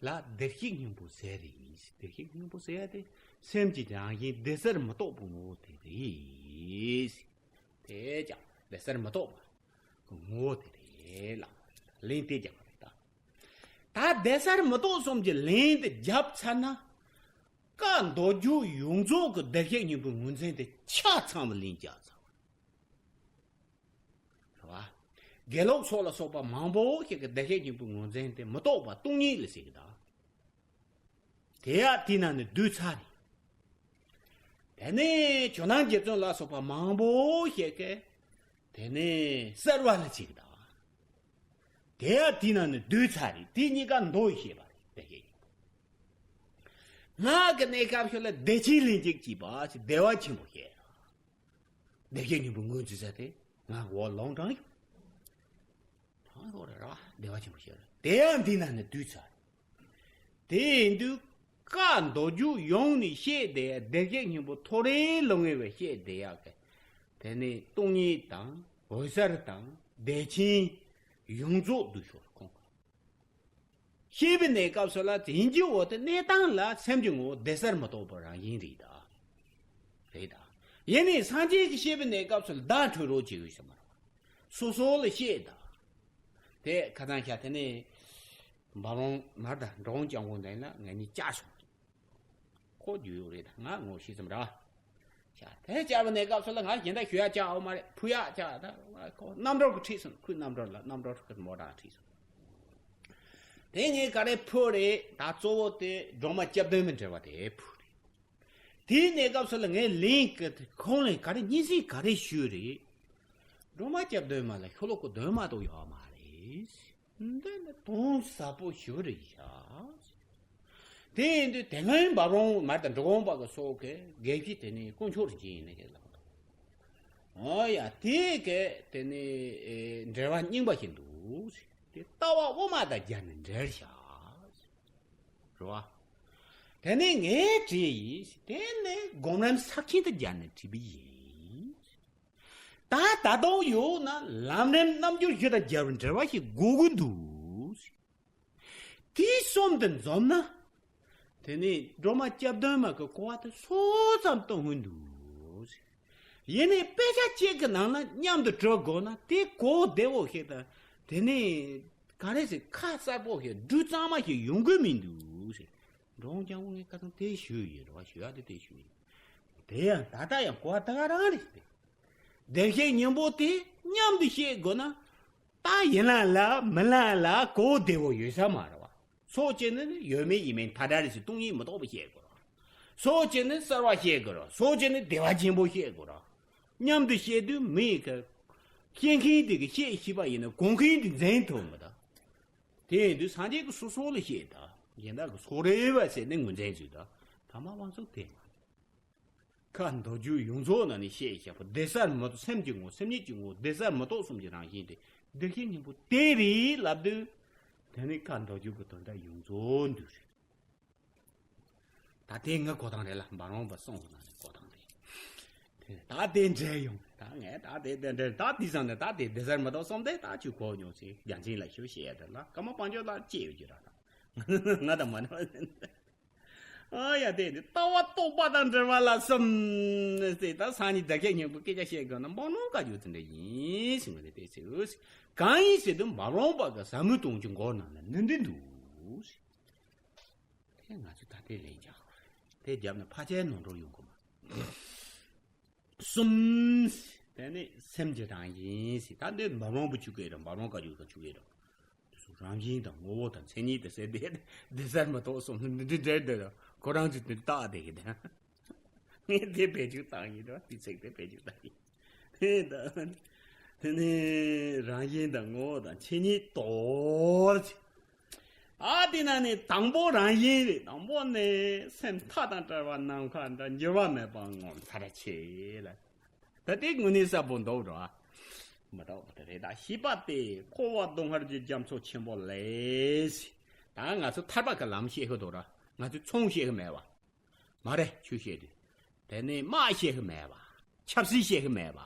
ལ་བདེ་གཤེགས་སྙིང་པོ་ཟེར་རེད། བདེ་གཤེགས་སྙིང་པོ་ཟེར་ཡ་དེ་སེམས་ཀྱི་རང་བཞིན་བདེ་གསལ་མི་རྟོག་པའི་ངོ་བོ་དེ་རེད། དེ་ཀྱང་བདེ་གསལ་མི་རྟོག་པ་གི་ངོ་བོ་དེ་རེད་ལ། ལན་དེ་རྒྱག་པ་རེད་ད། ད་བདེ་གསལ་མི་རྟོག་གསུམ་གྱི་ལན་དེ་བརྒྱབ་ཚར་ན། བཀའ་མདོ་རྒྱུད་ཡོངས་རྫོགས་ཀྱི་བདེ་གཤེགས་སྙིང་པོའི་ངོས་འཛིན་དེ་ཆ་ཚང་བ་ལན་རྒྱག་ཚར་བ་རེད་བ། དགེ་ལུགས་སོགས་ལ་སོགས་པ་མང་པོ་ཞིག་གིས་བདེ་གཤེགས་སྙིང་པོའི་ངོས་འཛིན་དེ་མི་རྟོག་པ་སྟོང་ཉིད་ལ་ཟེར་གི་ད། དེ་ཡང་དེ་ནང་ནས་བསྡུས་ཚར་རེད། དེ་ནས་ཇོ་ནང་རྗེ་བཙུན་ལ་སོགས་པ་མང་པོ་ཞིག་གིས་དེ་ནས་གསལ་བ་ལ་ཟེར་གི་ད། དེ་ཡང་དེ་ནང་ནས་བསྡུས་ཚར་རེད། དེ་གཉིས་ཀ་མདོ་ཡི་བཤད་པ་རེད་བདེ་གཤེགས་སྙིང་པོ། སྔགས་ཀྱི་གནས་སྐབས་ཤིག་ལ་བདེ་ཆེན་ལྷན་ཅིག་སྐྱེས་པ་ཞེས་བདེ་བ་ཆེན་པོ་བཤད། བདེ་གཤེགས་སྙིང་པོའི་ངོས་འཛིན་ས་དེ་ང་འོག་ལུང་དྲངས་ཡོད། དྲངས་ཡོད་རེད་ར་བ། བདེ་བ་ཆེན་པོ་བཤད་རེད། དེ་ཡང་འདི་ན་ནི་བསྡུས་ཚར། དེ་ཡིན་དུས་བཀའ་མདོ་རྒྱུད་ཡོངས་ནས་བཤད་དེ་བདེ་གཤེགས་སྙིང་པོ་ཐོ་རེ་ལོང་ངེ་བའི་བཤད་དེ་ཡག་གི། དེ་ནི་སྟོང་ཉིད་དང་འོད་གསལ་དང་བདེ་ཆེན་ཡོངས་རྫོགས་བསྡུས་ཤོག་ཁོང་གི། བཤད་པའི་གནས་སྐབས་སུ་ལ་དེ་ཡིན་གྱི་འོ་དེ་གནས་སྟངས་ལ་སེམས་ཀྱི་ངོ་བོ་བདེ་གསལ་མི་རྟོག་པ་རང་བཞིན་རེད་ད། རེད་ད། ཡིན་ནའི་སངས་རྒྱས་ཀྱིས་བཤད་པའི་གནས་སྐབས་སུ་བརྡ་འཕྲོད་རོགས་བྱེད་དགོས་ཤེས་མ་རེད། སོ་སོ་ལ་བཤད་ད། དེ་ཁ་སང་ཤ་དེ་ནས་འབའ་རོང་མར་ད་འབྲོང་སྐྱབས་མགོན་དེ་ལ་ངས་ནི་བཅར་སོང་། ཁོ་རྒྱུས་ཡོད་རེད། ད་ང་ངོ་ཤེས་ཙམ་ར། བྱ་དེ་བྱ་བ་ནས་སྐབས་སུ་ལ་ང་གཞན་དག་ཞུ་ཡ་བྱ་འོ་མ་རེད། ཕུ་ཡ་བྱ་ད་ཁོ་རྣམ་གྲོལ་གྱི་ཁྲིད་སོང་། ཁོས་རྣམ་གྲོལ་ལ་རྣམ་གྲོལ་གྱི་མོ་གྲངས་ཁྲིད་སོང་། དེ་ངས་ག་རེ་ཕུ་རེད། ད་གཙོ་བོ་དེ་སྒྲོལ་མ་སྐྱབས་གདོན་མའི་འགྲེལ་བ་དེ་ཕུ་རེད། དེའི་གནས་སྐབས་སུ་ལ་ངས་ལན་གྱི་ཁོང་ལན་ག་རེ་སྙན་སེང་ག་རེ་ཞུས་རེད། སྒྲོལ་མ་སྐྱབས་གདོན་མ་ལ་ཤོ་ལོ་ཀ་གདོན་མ་གཏོགས་ཡོད་མ་རེད། འདི་ནི་དོན་ཟབ་པོ་ཞིག་རེད་ཤག། དེ་ཡིན་དུས་དེ་སྔོན་འབའ་རོང་མར་དང་འབྲི་གུང་པ་གི་སོགས་ཀྱི་དགེ་བཤེས་དེ་ནི་དཀོན་མཆོག་རིན་ཆེན་ཡིན་ནི་གི་ལགས། འོ་ཡ་དེ་གི་དེ་ནི་འགྲེལ་བ་རྙིང་པ་ཞིག་འདུག། དེ་ལྟ་བ་དབུ་མ་དང་སྦྱར་ནས་འགྲེལ་ཤག། རེད་བ། དེ་ནས་ངས་བྲིས་ཡིན། དེ་ནས་སྒོམ་རིམ་ས་ཁྱིན་དུ་སྦྱར་ནས་བྲིས་པ་ཡིན། ད་ད་དུང་ཡོད་ན་ལམ་རིམ་རྣམ་འགྱུར་བཞི་དང་སྦྱར་བའི་འགྲེལ་བ་ཞིག་དགོས་ཀྱི་འདུག། དེ་གསུམ་དུ་འཛོམས་ན། དེ་ནས་སྒྲོལ་མ་སྐྱབས་གདོན་མ་གི་གོ་བ་དེ་སོ་ཙམ་གཏོང་གི་འདུག། ཡིན་ནའི་དཔེ་ཆ་གཅིག་གི་ནང་ན་མཉམ་དུ་འགྲོ་དགོས་ན་དེ་གོ་བདེ་བོ་ཞིག་དང་། དེ་ནས་ག་རེ་ཟེར་ཁ་གསལ་པོ་ཞིག་འབྲུ་གཙང་མ་ཞིག་ཡོང་གི་མི་འདུག་ཟེར། འབྲོང་རྒྱལ་པོ་ངས་ཁ་སང་དེ་ཞུས་ཡོད་རེད་བ། ཞུ་ཡག་དེ་དེ་ཞུས་ཡིན། དེ་ཡང་ད་ལྟ་ཡང་གོ་བ་ད་ག་རང་རེད་དེ། བདེ་གཤེགས་སྙིང་པོ་དེ་མཉམ་དུ་བཤད་དགོས་ན། ད་ཡིན་ལ་ལ་མིན་ལ་ལ་གོ་བདེ་བོ་ཡོད་ས་མ་རེད་བ། སོ་སྐྱེ་ནི་ཡོད་མེད་ཡིན་མིན་ཐ་དད་རེད་ཟེར་སྟོང་ཉིད་མི་རྟོགས་པ་བཤད་དགོས་རེད། སོ་སྐྱེ་ནི་གསལ་བ་བཤད་དགོས་རེད། སོ་སྐྱེ་ནི་བདེ་བ་ཆེན་པོ་བཤད་དགོས་རེད། མཉམ་དུ་བཤད་དུས་མི་ཡི་ག་བཤད་མཁན་དེ་གི་བཤད་ཤེས་པ་ཡིན་ན་གོ་མཁན་དེ་འཛིན་ཐུབ་མི་ད། དེ་ཡིན་དུས་སངས་རྒྱས་ཀྱི་སོ་སོ་ལ་བཤད་ད། གཞན་དག་གི་སོ་རེ་བ་ཟེར་ནས་ངོས་འཛིན་བྱེད་ད། ཐ་མ་དབང་ཕྱུག་དེ་མ་རེད། ཁ་མདོ་རྒྱུད་ཡོངས་རྫོགས་ནང་ནས་བཤད་བཞག་པ་བདེ་གསལ་མི་རྟོག་སེམས་ཀྱི་ངོ་བོ། སེམས་ཉིད་ཀྱི་ངོ་བོ་བདེ་གསལ་མི་རྟོག་གསུམ་གྱི་རང་བཞིན་དེ་བདེ་གཤེགས་སྙིང་པོ་དེ་རེད་ལབ་དུས། དེ་ནི་ཁ་མདོ་རྒྱུད་ཀྱི་དོན་དག་ཡོངས་རྫོགས་འདུས་རེད། ད་དེ་ངའི་གོ་སྟངས་རེད་ལ། འབའ་རོང་པ་སོང་ན་ནི་གོ་སྟངས་རེད། དེ་ད་དེ་འདྲ་ཡོང་། ད་ངས་ད་དེ་དེ་འདྲ་ད་དེ་བསམ་ནས་ད་དེ་བདེ་གསལ་མི་རྟོག་གསུམ་དེ་ད་ཅིག་གོ་མྱོང་ཟེར་རྒྱལ་མཚན་ལ་ཞུ་བཤད་ཡ་དེ་ལ་ཀརྨ་པ་ཇོ་ལགས་བཅས་ཡོད་ཀྱི་ར། ད་ང་དང་མ་ནི། ཨ་ཡ་དེ་ནི་ལྟ་བ་རྟོག་པ་དང་འབྲེལ་བ་ལ་གསུམ་ཟེར། ད་སང་ཉིན་བདེ་གཤེགས་སྙིང་པོའི་སྐད་ཆ་བཤད་དགོས་ན་འབའ་རོང་བཀའ་བརྒྱུད་དེ་འདྲ་ཡིན་ཟེར་ངོས་ནས་དེ་ཟེར། གང་ཡིན་ཟེར་དུས་འབའ་རོང་པ་གི་ཟབ་མོ་སྟོང་གི་མགོ་ནང་ལ་ནི་འདི་འདུག། དེ་ང་ཚོས་ད་ལྟའི་ལན་རྒྱག་དགོས་རེད། དེ་བརྒྱབ་ན་ཕལ་ཆེར་ནོར་འགྲོ་ཡོང་གི་མ་རེད། གསུམ། དེ་ནི་སེམས་ཀྱི་རང་བཞིན་ཟེར། ད་འདི་འབའ་རོང་པ་ཆོ་གི་རེད། འབའ་རོང་བཀའ་བརྒྱུད་ཀྱི་ཆོ་གི་རེད། དེ་ཚོ་རང་བཞིན་དང་ངོ་བོ་དང་མཚན་ཉིད་དང་ཟེར་དེ་བདེ་གསལ་མི་རྟོག་གསུམ་འདི་འདྲ་འདྲ་རེད། ཁོ་རང་ཚོས་དེ་བཏགས་བསྡད་ཀྱི་དང་། ངས་དེ་བེད་སྤྱོད་བཏང་ཡིན་རེད་བ། དེ་ཚིག་དེ་བེད་སྤྱོད་བཏང་ཡིན། དེ་ནི་རང་བཞིན་དང་ངོ་བོ་དང་མཚན་ཉིད་རྟོགས། ཨ་དེ་ན་ནི་དང་པོ་རང་བཞིན་རེད། དང་པོ་ནི་སེམས་མཐའ་དང་བྲལ་བ་ནམ་མཁའ་འདྲ། འགྱུར་བ་མེད་པ་ངོ་མཚར་ཆེ་ལ། ད་དེ་དངོས་གནས་གསལ་པོ་འདུག་རོ། མི་འདུག་པ་དེ་རེད། ད་བཞི་པ་དེ་འཁོར་བ་སྡུག་བསྔལ་གྱི་རྒྱ་མཚོ་ཆེན་པོ་ལས། ད་ང་ཚོ་ཐར་པ་གི་ལམ་བཤད་གི་འདུག་ར། ང་ཚོ་ཚོང་བཤད་གི་མེད་བ། མ་རེད། ཆོས་བཤད་དུས། དེ་ནས་དམག་བཤད་གི་མེད་བ། ཆབ་སྲིད་བཤད་གི་མེད་བ།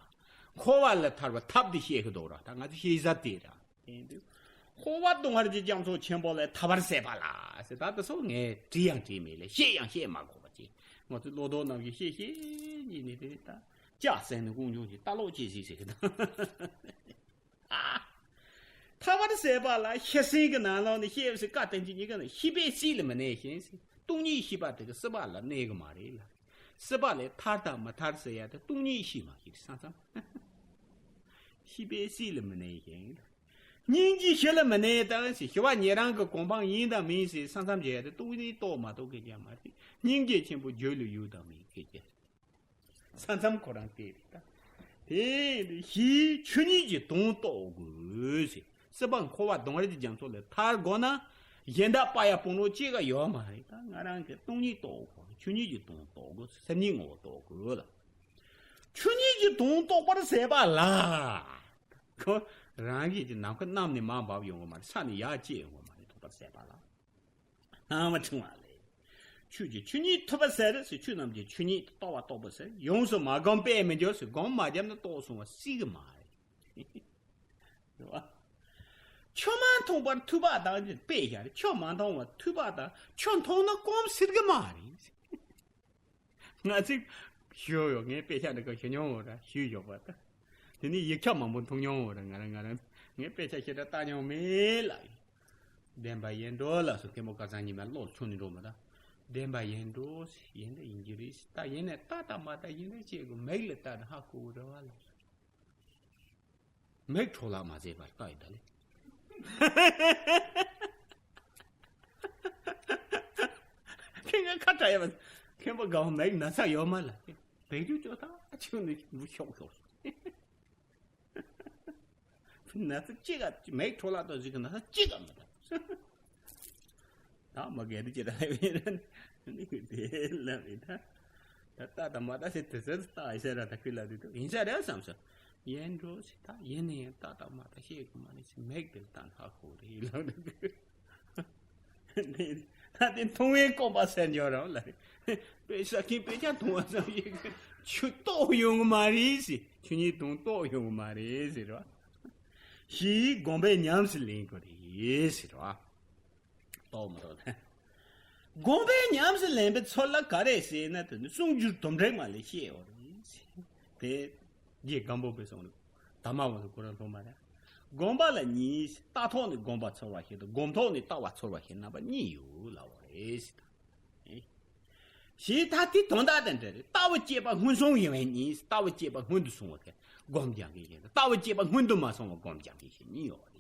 འཁོར་བ་ལས་ཐར་བ་ཐབས་དེ་བཤད་གི་འདུག་ར། ད་ང་ཚོ་བཤད་ས་དེ་ར། དེ་ཡིན་དུས། འཁོར་བ་སྡུག་བསྔལ་གྱི་རྒྱ་མཚོ་ཆེན་པོ་ལས་ཐར་པར་ཟད་པ་ལ་ཟེར། ད་དེ་ཚོ་ངས་བྲིས་ཡང་བྲིས་མེད་ལ། བཤད་ཡང་བཤད་མ་དགོས་པ་ཅིག། ང་ཚོས་བློ་ལྡོག་རྣམ་བཞི་བཤད་བཤད་ཉིད་ནས་དེ་ད་ལྕགས་ཟེར་ནས་ཀུན་འབྱུང་གི་ལྟ་ལོག་ཅེས་ཟིག་ཟེར་གི་ད། ཨ། ཐར་པར་ཟད་པ་ལ་ཤེས་ཟིན་གྱི་ནང་ལོགས་ནས་བཤད་ཟེར། བཀའ་བསྟན་གྱི་གཉིས་ཀ་ནི་ཤེས་པས་སྲིད་ལ་མི་གནས་ཤིང་ཟེར། སྟོང་ཉིད་ཤེས་པ་དེ་གི་སྲིད་པ་ལ་གནས་གི་མ་རེད་ལ། སྲིད་པ་ལས་ཐར་དང་མི་ཐར་ཟེར་ཡ་དེ་སྟོང་ཉིད་ཤེས་མ་ཤེས་ས་མཚམས། ཤེས་པས་སྲིད་ལ་མི་གནས་ཤིང་། སྙིང་རྗེ་ཞི་ལ་མི་གནས་དང་ཟེར། ཞི་བ་ཉན་རང་གི་གོ་འཕང་ཡིན་དང་མིན་ཟེར་ས་མཚམས་བྱས་ཏེ་སྟོང་ཉིད་རྟོགས་མ་རྟོགས་གི་རྒྱ་མ་རེད། སྙིང་རྗེ་ཆེན་པོ་རྒྱུད་ལ་ཡོད་དང་མེད་གི་རྒྱ། ས་མཚམས་ཁོ་རང་དེ་རེད་ད། དེ་བཞིའི་ཆོས་ཉིད་ཀྱི་དོན་རྟོགས་དགོས་ཟེར། སྲིད་པ་འཁོར་བ་སྡུག་བསྔལ་གྱི་རྒྱ་མཚོ་ལས་ཐར་དགོས་ན། གཞན་དག་པ་ཡ་སྤོང་རོགས་གཅིག་ག་ཡོད་མ་རེད། ད་ང་རང་གི་སྟོང་ཉིད་རྟོགས་དགོས། ཆོས་ཉིད་ཀྱི་དོན་རྟོགས་དགོས། སེམས་ཉིད་ངོ་བོ་རྟོགས་དགོས་ལ། ཆོས་ཉིད་ཀྱི་དོན་རྟོགས་པར་ཟད་པ་ལ། ཁོ་རང་གིས་ཀྱི་ནམ་མཁའ་གནམ་ནས་མར་འབབ་ཡོང་གི་མ་རེད། ས་ནས་ཡར་སྐྱེས་ཡོང་གི་མ་རེད། རྟོགས་པར་ཟད་པ་ལ། སྣང་བ་འཁྲུལ་བ་ལས། ཆོས་ཀྱི་ཆོས་ཉིད་ཐུབ་པ་ཟེར་ཟེར། ཆོས་རྣམས་ཀྱི་ཆོས་ཉིད་རྟོགས་པ་རྟོགས་པ་ཟེར། ཡོངས་སུ་མ་བསྒོམས་པས་མི་འགྱུར་ཟེར། སྒོམ་མ་བརྒྱབ་ན་རྟོགས་སོང་བ་སྲིད་གི་མ་རེད། རེད་བ། ཆོས་མ་མཐོང་བར་ཐོས་པ་དང་དཔེ་བཞག་རེད། ཆོས་མ་མཐོང་བར་ཐོས་པ་དང་ཆོས་མཐོང་ན་སྐོམ་སྲིད་གི་མ་རེད། ང་ཚོས་ཞུ་ཡོད། ངས་དཔེ་ཆ་འདི་ག་ཞུ་མྱོང་ཡོད་ར། ཞུས་ཡོད་པ་ད། དེ་ནས་ཡིག་ཆ་མང་པོ་མཐོང་མྱོང་ཡོད་ར། ང་རང་ང་རང་ངས་དཔེ་ཆ་ཞེ་དྲག་ལྟ་མྱོང་མེད་ལ། བདེན་པ་ཡིན་འགྲོ་ལ་སོ། ཐེ་མོ་ཀ་ཚང་ཉི་མ་བློ་ཆུང་ནས་འགྲོ་མ་ད། བདེན་པ་ཡིན་འགྲོ་ཟེར། ཡིན་ད་ཡིན་གྱི་རེད་ཟེར། ད་ཡིན་ནས་ལྟ་དང་མ་ལྟ་ཡིན་ན་ཅི་དགོས། མིག་ལ་ལྟ་ན་ཧ་གོ་གི་རེད་བ་ལ། མིག་འཕྲོ་བརླག་མ་བྱས་པར་ལྟ་ཡི་ད་ལེ། ཁྱེད་ཀྱི་ཁ་བྲལ་ཡ་མ། མཁན་པོ་དགའ་བོ་མིག་ན་ཚ་ཡོད་མ་ལ། བེད་སྤྱོད་ཅོ་ཐག་ཆོད་ནས་ཤོག་ཤོག་ན་ཚ་གཅིག་ག་མིག་འཕྲོ་བརླག་དང་གཅིག་གི་ན་ཚ་གཅིག་ག་མ་ད། ད་མ་གལ་ཏེ་ཅི་ད་ལས་བས་ན་ནི་དེ་ལ་མི་ད། ད་ལྟ་དང་མ་ལྟ་ཟེར་དེ་ཟེར་ལྟ་ཡི་ཟེར་ར་ད་ཁུལ་ལ་དེ་དུ་ཡིན་ས་རེད་བསམ་སོང་། ཡིན་འགྲོ་ཟེར། ད་ཡིན་ནི་ཡིན། ལྟ་དང་མ་ལྟ་ཤེས་གི་མ་རེད་ཟེར། མིག་དེ་ལ་ལྟ་ན་ཧ་གོ་རེད་ལབ་ནི། ད་དེ་མཐོང་བའི་སྐོམ་པ་སེལ་འགྱོ་རང་ལ་རེད། དཔེ་ས་ཁྱིམ་དཔེ་ཆ་མཐོང་བ་ཙམ་ཞིག་ཆུ་ལྟོགས་ཡོང་གི་མ་རེད་ཟེར། ཆུ་གཉིས་དུང་ལྟོགས་ཡོང་གི་མ་རེད་ཟེར་རོ། ཞེས་སྒོམ་པས་ཉམས་སུ་ལེན་དགོས་རེད་ཟེར་རོ། ལྟོགས་མི་ལྟོགས་དང་། སྒོམ་པས་ཉམས་སུ་ལེན་པའི་ཚུལ་ལ་ག་རེ་ཟེར་ན། དེ་ནི་གསུང་སྒྱུར་དོན་འགྲེལ་མ་ལས་བཤད་ཡོད་རེད་ཟེར། དེ་རྗེ་སྒམ་པོ་པས་གསུངས་རེད། ད་མ་འོང་དུ་ཁོ་རང་མཐོང་མ་རེད། སྒོམ་པ་ལ་གཉིས། རྟག་ཐོག་ནས་སྒོམ་པ་ཚོར་བ་ཞིག་དང་། སྒོམ་ཐོག་ནས་ལྟ་བ་ཚོར་བ་ཞིག་རྣམ་པ་གཉིས་ཡོད་ལབ་པ་རེད་ཟེར། ཞེས་ད་དེ་དོན་དག་དང་འབྲེལ་རེད། ལྟ་བ་སྐྱེས་པ་སྔོན་སོང་ཡིན་པའི་གཉིས། ལྟ་བ་སྐྱེས་པ་སྔོན་དུ་སོང་བ་དེ་སྒོམ་རྒྱག་མཁན་ཞིག་དང་། ལྟ་བ་སྐྱེས་པ་སྔོན་དུ་མ་སོང་བ་སྒོམ་རྒྱག་མཁན་ཞིག་གཉིས་ཡོད་རེད།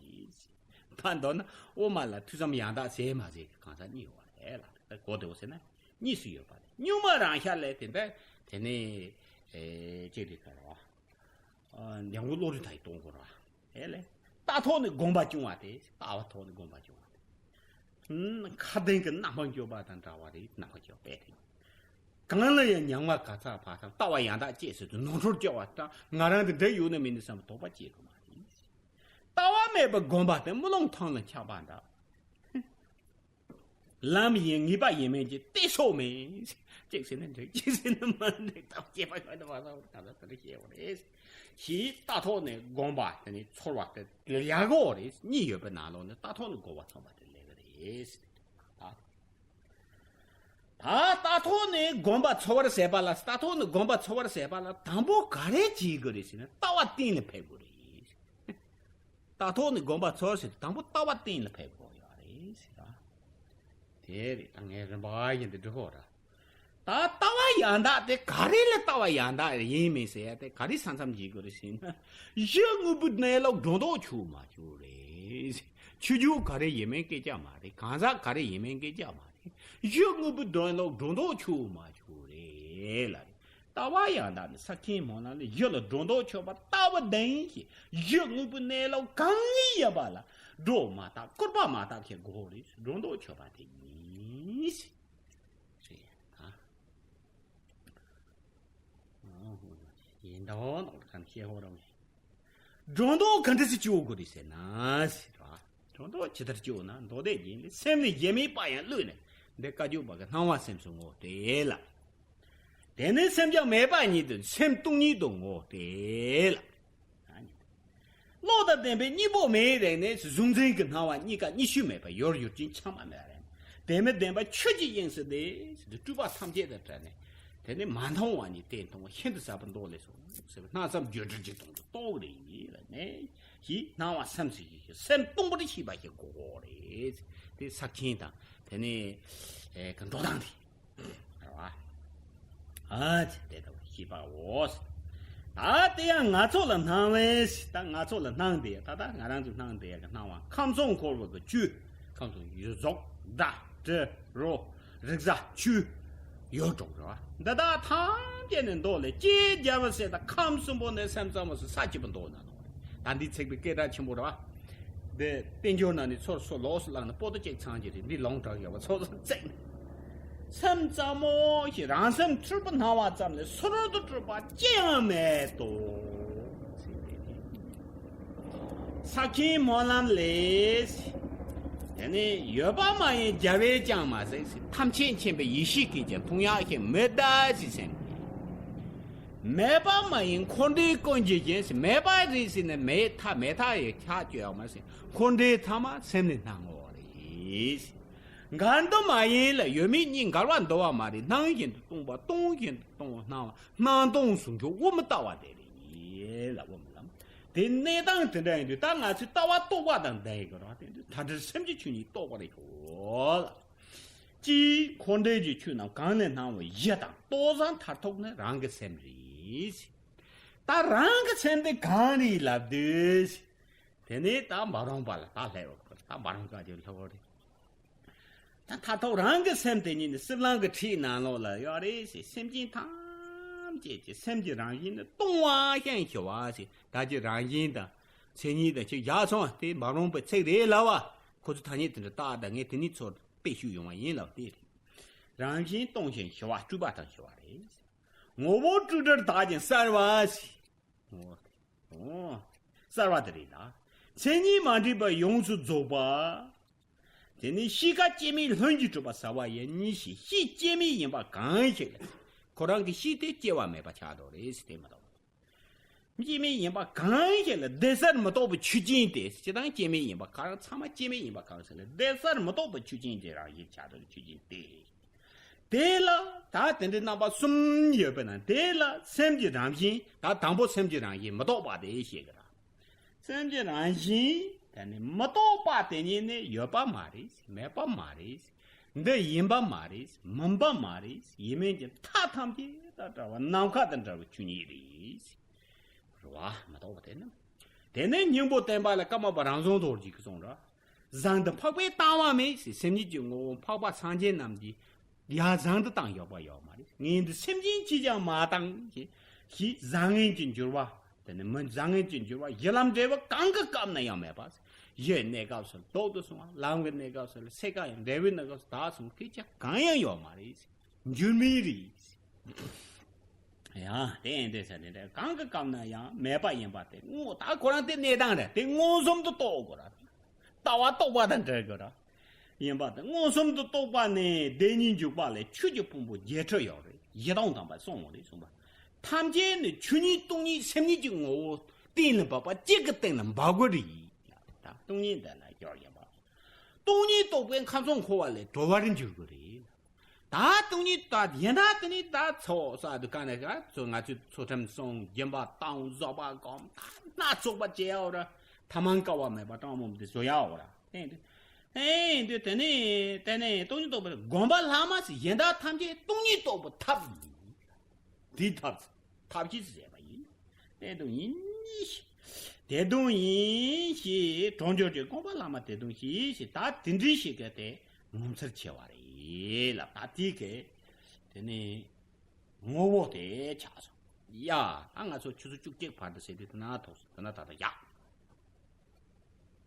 ད་མདོར་ན་དབུ་མ་ལ་ཐོས་བསམ་ཡང་དག་ཟེར་མ་ཟེར་གི་གང་ཟག་གཉིས་ཡོད་རེད་ལ། ད་གོ་དེ་འོ་ཟེར་ན་གཉིས་སུ་ཡོད་པ་རེད། གཉུག་མ་རང་ཤར་ལས་དེ་འདྲ་དེ་ནས་ཨེ་ཅེ་རི་ཁ་ར་བ། ཨ་འཇམ་མགོན་བློ་གྲོས་དང་གཏོང་དགོས་ར། ཨེ་ལས། རྟག་ཐོག་ནས་སྒོམ་པ་བྱུང་བ་དེ། ལྟ་བ་ཐོག་ནས་སྒོམ་པ་བྱུང་བ་དེ། ཨུམ། ཁ་གདེང་གི་རྣམ་པར་འཇོག་པ་དང་འདྲ་བ་རེད། རྣམ་པར་འཇོག་པས་དེ། གང་ལ་ཡང་མྱང་བ་ག་ཚ་བ་དང་། ལྟ་བ་ཡང་དག་སྐྱེས་ཟེར་དུས་ནོར་འཁྲུལ་སྐྱེ་བ་དང་། ང་རང་དེ་འདྲ་ཡོད་ནི་མིན་ནི་བསམ་པའི་དོགས་པ་སྐྱེ་དགོས་མ་རེད། ལྟ་བ་མེད་པར་སྒོམ་པ་དེ་རྨི་ལམ་ཐང་ལ་འཆག་པ་འདྲ། ལམ་ཡིན་ངེས་པ་ཡིན་མིན་གྱི་གཏད་སོ་མེད། གཅིག་ཟེར་ན་འགྲིག་གཅིག་ཟེར་ན་མ་འགྲིག་ད་སྐྱེས་པ་ཡོད་ན་མ་ཟ་བར་གང་ལ་དེ་འདྲ་བཤད་པ་རེད། ཞེས་རྟག་ཐོག་ནས་སྒོམ་པ་དེ་ནི་ཚོར་བ་དེ་ཡག་གོ་རེད། གཉིས་ཡོད་པའི་ནང་ལོགས་ནས་རྟག་ཐོག་ནས་སྒོམ་པ་ཚོར་བ་དེ་ལེགས་རེད། ད་ད་རྟག་ཐོག་ནས་སྒོམ་པ་ཚོར་བར་ཟད་པ་ལ། རྟག་ཐོག་ནས་སྒོམ་པ་ཚོར་བར་ཟད་པ་ལ་དང་པོ་ག་རེ་བྱེད་དགོས་རེད་ཟེར་ན། ལྟ་བ་གཏན་ལ་ཕེབས་དགོས་རེད། རྟག་ཐོག་ནས་སྒོམ་པ་ཚོར་ཟེར་དུས་དང་པོ་ལྟ་བ་གཏན་ལ་ཕེབས་དགོས་ཡོད་རེད་ཟེར་ར། དེ་རེད། ད་ངས་རིམ་པ་བཞིན་དུ་འགྲོ་ཧོ་ར། ད་ལྟ་བ་ཡང་དག་དེ་ག་རེ་ལ་ལྟ་བ་ཡང་དག་ཡིན་མིན་ཟེར་ཡ་དེ་ག་རེ་ས་མཚམས་འཇལ་དགོས་རེད་ཟེར་ན། གཞི་དངོས་པོའི་གནས་ལུགས་སྒྲོ་འདོགས་ཆོད་མ་ཆོད་རེད། ཆོས་བརྒྱུད་ག་རེ་ཡིན་མིན་སྐད་ཆ་མ་རེད། གང་ཟག་ག་རེ་ཡིན་མིན་སྐད་ཆ་མ་རེད། གཞི་དངོས་པོའི་གནས་ལུགས་སྒྲོ་འདོགས་ཆོད་མ་ཆོད་རེད་ལ་རེད། ལྟ་བ་ཡང་དག་ནི་ས་ཁྱིམ་སྨོན་ལམ་ལས་གཞི་ལ་སྒྲོ་འདོགས་ཆོད་པ་ལྟ་བུ་ལྡན་ཞིང་། གཞི་དངོས་པོའི་གནས་ལུགས་གང་ཡིན་པ་ལ་སྒྲོ་མ་བཏགས་སྐུར་པ་མ་བཏགས་ཞེས་གོ་རེ། སྒྲོ་འདོགས་ཆོད་པ་དེ་ཉིད་ཟེར། ཟེར་ཡ་ད། ཡིན་ད་ནོར་གང་ཤེས་ཧོ་རང་། སྒྲོ་འདོགས་ག་འདྲ་ཞིག་གཅོད་དགོས་རེད་ཟེར་ན་ཟེར་བ། སྒྲོ་འདོགས་ཇི་ལྟར་གཅོད་ན། མདོ་སྡེ་རྒྱན་ལས། སེམས་ནི་གཞན་མིན་པ་ཡང་བསླུས་ནས། འདི་བཀའ་བརྒྱུད་པ་གི་སྣང་བ་སེམས་སུ་བསྔོ་སྟེ་ལ། དེ་ནི་སེམས་ཀྱང་མེད་པ་ཉིད་དུ། སེམས་སྟོང་ཉིད་དུ་བསྔོ་སྟེ་ལ། བློ་དང་ལྡན་པས་སྙིང་པོ་མེད་རེག་ནས། གཟུང་འཛིན་གྱི་སྣང་བ་གཉིས་ཀ་གཉིས་ཤུལ་མེད་པར་ཡོད་ཡོད་ཅིང་ཆགས་པ་མེད་པ་རེད། དེ་མི་བདེན་པ་ཆོས་ཀྱི་དབྱིངས་སུ་བདེ། སྤྲུལ་པ་ཐམས་ཅད་དང་བྲལ་ནས། དེ་ནི་མ་མཐོང་བ་ཉིད་དེ་མཐོང་བ་ཤིན་ཏུ་ཟབ་པའི་མདོ་ལས་སོ་ཟེར་བའི་སྣང་ཙམ་བརྗོད་བྲལ་གྱི་དོན་དུ་རྟོགས་རེ་ཡིན་ལ་ནས་ཞེས་སྣང་བ་སེམས་སུ་ཞིག་སེམས་སྟོང་པར་ཤེས་པ་ཞིག་དགོས་རེད། དེ་ས་ཁྱིམ་དང་དེ་ནི་ཨེ་གི་འགྲོ་སྟངས་དེ་རེད་བ། ཨ་ཙི་དེ་ལྟ་བུ་ཤེས་པའོ། ད་དེ་ཡང་ང་ཚོ་ལ་སྣང་བས། ད་ང་ཚོ་ལ་སྣང་བསྡད་ཡ། ད་ད་ང་རང་ཚོ་སྣང་བསྡད་ཡ་གི་སྣང་བ་ཁམས་གསུམ་འཁོར་བ་གི་བཅུད། ཁམས་གསུམ་ཡུལ་གཟུགས་སྒྲ་དྲི་རོ་རེག་བྱ་ཆོས་ཡོད་གྲོགས་རེད་བ། འདི་དག་ཐམས་ཅད་ནི་མདོ་ལས། སྐྱེ་རྒྱལ་བ་ཟེར་ད་ཁམས་གསུམ་པོ་ནས་སེམས་ཙམ་པ་སུ་ས་སྐྱིད་པ་མདོ་ན་ནོ། ད་འདི་ཚིག་པའི་སྐད་གྲགས་ཆེན་པོ་རེད་བ། འདི་བསྟན་འགྱུར་ནང་ནས་ཚུར་སུ་ལོགས་སུ་བླངས་ནས་པོ་ཏོ་གཅིག་ཚང་གི་རེད། འདི་ལུང་དྲངས་ཡོད་པ་ཚོ་ཚང་བཙལ་ནས། སེམས་ཙམ་མོ་ཞིག་རང་སེམས་འཁྲུལ་པ་སྣང་བ་ཙམ་ལས་སུ་རུ་དུ་གྲུབ་པ་ཅི་ཡང་མེད་དོ། ས་ཁྱིམ་སྨོན་ལམ་ལས། དེ་ནི་ཡོད་པ་མ་ཡིན་རྒྱལ་བས་ཀྱང་མ་གཟིགས། ཐམས་ཅད་མཁྱེན་པའི་ཡེ་ཤེས་ཀྱིས་ཀྱང་མཐོང་ཡག་ཞིག་མི་གདའ་ཞེས་སེམས། མེད་པ་མ་ཡིན་འཁོར་འདས་ཀུན་གྱི་རྒྱན་ཞེས། མེད་པ་རེད་ཟེར་ནས་མེད་ཐབས་མེད་ཐབས་ཡི་ཁྱག་བཅོ་ཡག་མ་ཟེར། འཁོར་འདས་ཐ་མ་སེམས་ནི་སྣང་ངོ་རེད། འགལ་འདུ་མ་ཡིན་ལ། ཡོད་མེད་གཉིས་འགལ་བ་འདུ་བ་མ་རེད། སྣང་བཞིན་དུ་སྟོང་པ་སྟོང་བཞིན་དུ་སྟོང་སྣང་བ། སྣང་སྟོང་ཟུང་འཇུག་དབུ་མ་ལྟ་བ་དེ་རེད་ལ། དབུ་མ་ལམ་དེ་གནས་སྟངས་དེ་འདྲ་ཡིན་དུས་ད་ང་ཚོས་ལྟ་བ་རྟོག་པ་དང་ལྡན་ཡོད་ར། དེ་དུས་ད་འདྲ་སེམས་ཀྱི་ཆོས་ཉིད་རྟོགས་པ་རེད་ཤོག་ལ། སྤྲུལ་འཁོར་འདས་ཀྱི་ཆོས་རྣམས་གང་ནས་སྣང་བའི་གཞི་དང་ལྟོ་ཟན་མཐར་ཐུག་ནི་རང་གི་སེམས་རེད། ད་རང་གི་སེམས་དེ་གང་རེད་ལབ་དུས། དེ་ནས་ད་འབའ་རོམ་པ་ལ་ད་སླེབས་ཡོད་པ། ད་འབའ་རོམ་པ་གི་སླེབས་པ་རེད། ད་མཐར་ཐུག་རང་གི་སེམས་དེ་ཉིད་ནི་སྲིད་ལམ་གྱི་ཁྲིད་ནང་ལོགས་ལ་ཡོད་རེད་ཟེར། སེམས་ཅན་ཐམས་ཅད་ཀྱི་སེམས་ཀྱི་རང་བཞིན་ནི་སྟོང་པ་ཤིང་ཞི་བ་ཟེར། ད་ཀྱི་རང་བཞིན་དང་མཚན་ཉིད་དང་ཅིག་བཞག་སོང་བ་དེ་འབའ་རོམ་པའི་ཚིག་རེད་ལབ་པ། ཁོ་ཚོ་ཐ་སྙད་དེ་འདྲ་བཏགས་དང་ངས་དེ་ནས་ཚུར་དཔེ་ཞུས་ཡོང་བ་ཡིན་ལབ་དེ་རེད། རང་བཞིན་སྟོང་ཞིང་ཞི་བ་སྤྲུལ་པ་དང་ཞི་བ་རེད། ངོ་བོ་སྤྲོས་བྲལ་དག་ཅིང་གསལ་བ་ཟེར། ཨོ། ཨོ། གསལ་བ་དེ་རེད་ལ། མཚན་ཉིད་མ་འདྲེས་པ་ཡོངས་སུ་རྫོགས་པ། དེ་ནི་གཤིས་ཀ་སྐྱེ་མེད་ལྷུན་གྱིས་གྲུབ་པ་ཟེར་བ་ཡང་གཉིས་ཤིག། གཤིས་སྐྱེ་མེད་ཡིན་པ་གང་ཞིག་ལ། ཁོ་རང་གི་གཤིས་དེ་སྐྱེ་བ་མེད་པ་ཆགས་འགྲོ་རེད་ཟེར་དེ་མ་གཏོགས། སྐྱེ་མེད་ཡིན་པ་གང་ཞིག་ལ་བདེ་གསལ་མི་རྟོག་པའི་ཆོས་ཅན་དེ། སྤྱིར་བཏང་སྐྱེ་མེད་ཡིན་པ་གང་རང་ཚང་མ་སྐྱེ་མེད་ཡིན་པ་གང་ཞིག་ལ་བདེ་གསལ་མི་རྟོག་པའི་ཆོས་ཅན་དེ་རང་བཞིན་ཆགས་འགྲོ་ཆོས་ཅན་དེ། དེ་ལ་ད་དེ་འདྲའི་རྣམ་པ་གསུམ་ཡོད་པས་ན། དེ་ལ་སེམས་ཀྱི་རང་བཞིན། ད་དང་པོ་སེམས་ཀྱི་རང་བཞིན་མི་རྟོག་པ་དེ་ཤེས་ཀྱི་ར། སེམས་ཀྱི་རང་བཞིན་དེ་ནི་མི་རྟོག་པ་དེ་ཉིད་ནི་ཡོད་པ་མ་རེད། མེད་པ་མ་རེད། འདི་ཡིན་པ་མ་རེད། མིན་པ་མ་རེད། ཡིན་མིན་གྱི་མཐའ་ཐམས་ཅད་དང་བྲལ་བ་ནམ་མཁའ་དང་བྲལ་བའི་ཆོས་ཉིད་རེད། རེད་བ། མི་རྟོག་པ་དེ་ནི། དེ་ནི་སྙིང་པོ་བསྟན་པ་ལ་ཀརྨ་པ་རང་བྱུང་རྡོ་རྗེ་གིས་གསུངས་ར། བཟང་དང་འཕགས་པའི་ལྟ་བ་མེད་ཟེར། སེམས་ཉིད་ཀྱི་ངོ་བོ་འཕགས་པ་སངས་རྒྱས་རྣམས་ཀྱིས་ཡ་བཟང་དུ་བཏང་ཡོད་པ་ཡོད་མ་རེད། ངས་འདི་སེམས་ཅན་གྱིས་ཀྱང་མ་བཏང་ཞེས། ཞེས་བཟང་ངན་གྱི་འགྱུར་བ། དེ་ནི་མི་བཟང་ངན་གྱི་འགྱུར་བ་གཞི་ལམ་འབྲས་བུ་གང་གི་སྐབས་ན་ཡང་མེད་པ། གཞིའི་གནས་སྐབས་སུ་ལྡོག་ཏུ་སོང་བ། ལམ་གྱི་གནས་སྐབས་སུ་ལ་སེ་ཀ་ཡང་འབྲས་བུའི་གནས་སྐབས་སུ་དག་སོང་བ། སྐད་ཆ་གང་ཡང་ཡོད་མ་རེད། འགྱུར་མེད་རེད། ཡང་དེ་ཡིན་དེ་ཟེར་དེ་འདྲ་གང་གི་སྐབས་ན་ཡང་མེད་པ་ཡིན་པ་དེ་དངོས། ད་ཁོ་རང་དེ་གནས་སྟངས་རེད། དེ་མངོན་སུམ་དུ་རྟོགས་དགོས་ར། ལྟ་བ་རྟོག་པ་དང་འབྲེལ་དགོས་ར། ཡིན་པ་དེ་མངོན་སུམ་དུ་རྟོགས་པ་ནི་བདེན་གཉིས་འཇུག་པ་ལས་ཆོས་ཀྱི་ཕུང་པོ་བརྒྱད་ཁྲི་ཡོད་རེད། བཞི་སྟོང་ཐམ་པ་གསུངས་པ་རེད་གསུངས་པ། ཐམས་ཅད་ནི་ཆོས་ཉིད་སྟོང་ཉིད་སེམས་ཉིད་ཀྱི་ངོ་བོ་གཏན་ལ་འབེབས་པ་གཅིག་གི་སྟེང་ལ་འབབ་དགོས་རེད། ད་སྟོང་ཉིད་འདི་ལ་སྦྱོར་ཡིན་པ། སྟོང་ཉིད་རྟོགས་པས་ཁམས་གསུམ་འཁོར་བ་ལས་གྲོལ་བར་འགྱུར་དགོས་རེད། ད་སྟོང་ཉིད་ད་ཡིན་ད་དེ་ནི་ད་ཚོ་ས་དུ་ག་ནས་ག་ཚོ་ང་ཚོས་ཚོ་ཁྲིམས་སྲུང་། སྦྱིན་པ་བཏང་། བཟོད་པ་སྒོམ། ད་སྣ་ཚོགས་པ་བྱེད་ཡའོ་ར། ཐ་མལ་དཀའ་བ་མེད་པ་གྲངས་མང་པོ་དེ་བཟོ་ཡའོ་ར། དེ་དེ་དེ་དེ་ནི་དེ་ནི་སྟོང་ཉིད་རྟོགས་པའི་དགོངས་པ་ལྷག་མ་ཟེར། ཡིན་ད་ཐམས་ཅད་སྟོང་ཉིད་རྟོགས་པའི་ཐབས་ཡིན། དེའི་ཐབས་ཐབས་ཤེས་ཟེར་བ་ཡིན། དེ་དུ་ཡིན་ཞེས། དེ་དུ་ཡིན་ཞེས་གྲོང་ཁྱེར་གྱི་དགོངས་པ་ལྷག་མ་དེ་དུ་ཞེས་ཞེས། ད་དེ་འདྲའི་ཞིག་གི་དེ་ངོ་མཚར་ཆེ་བ་རེད་ལབ། ད་དེ་གི་དེ་ནི་ངོ་བོ་དེ་ཆགས་སོང་ཡ། ད་ང་ཚོ་ཆུ་ཚོད་བཅུ་གཅིག་བར་དུ་ཟེར་དུས་དེ་ན་ཐོག་སོང་། དེ་ན་ད་ལྟ་ཡག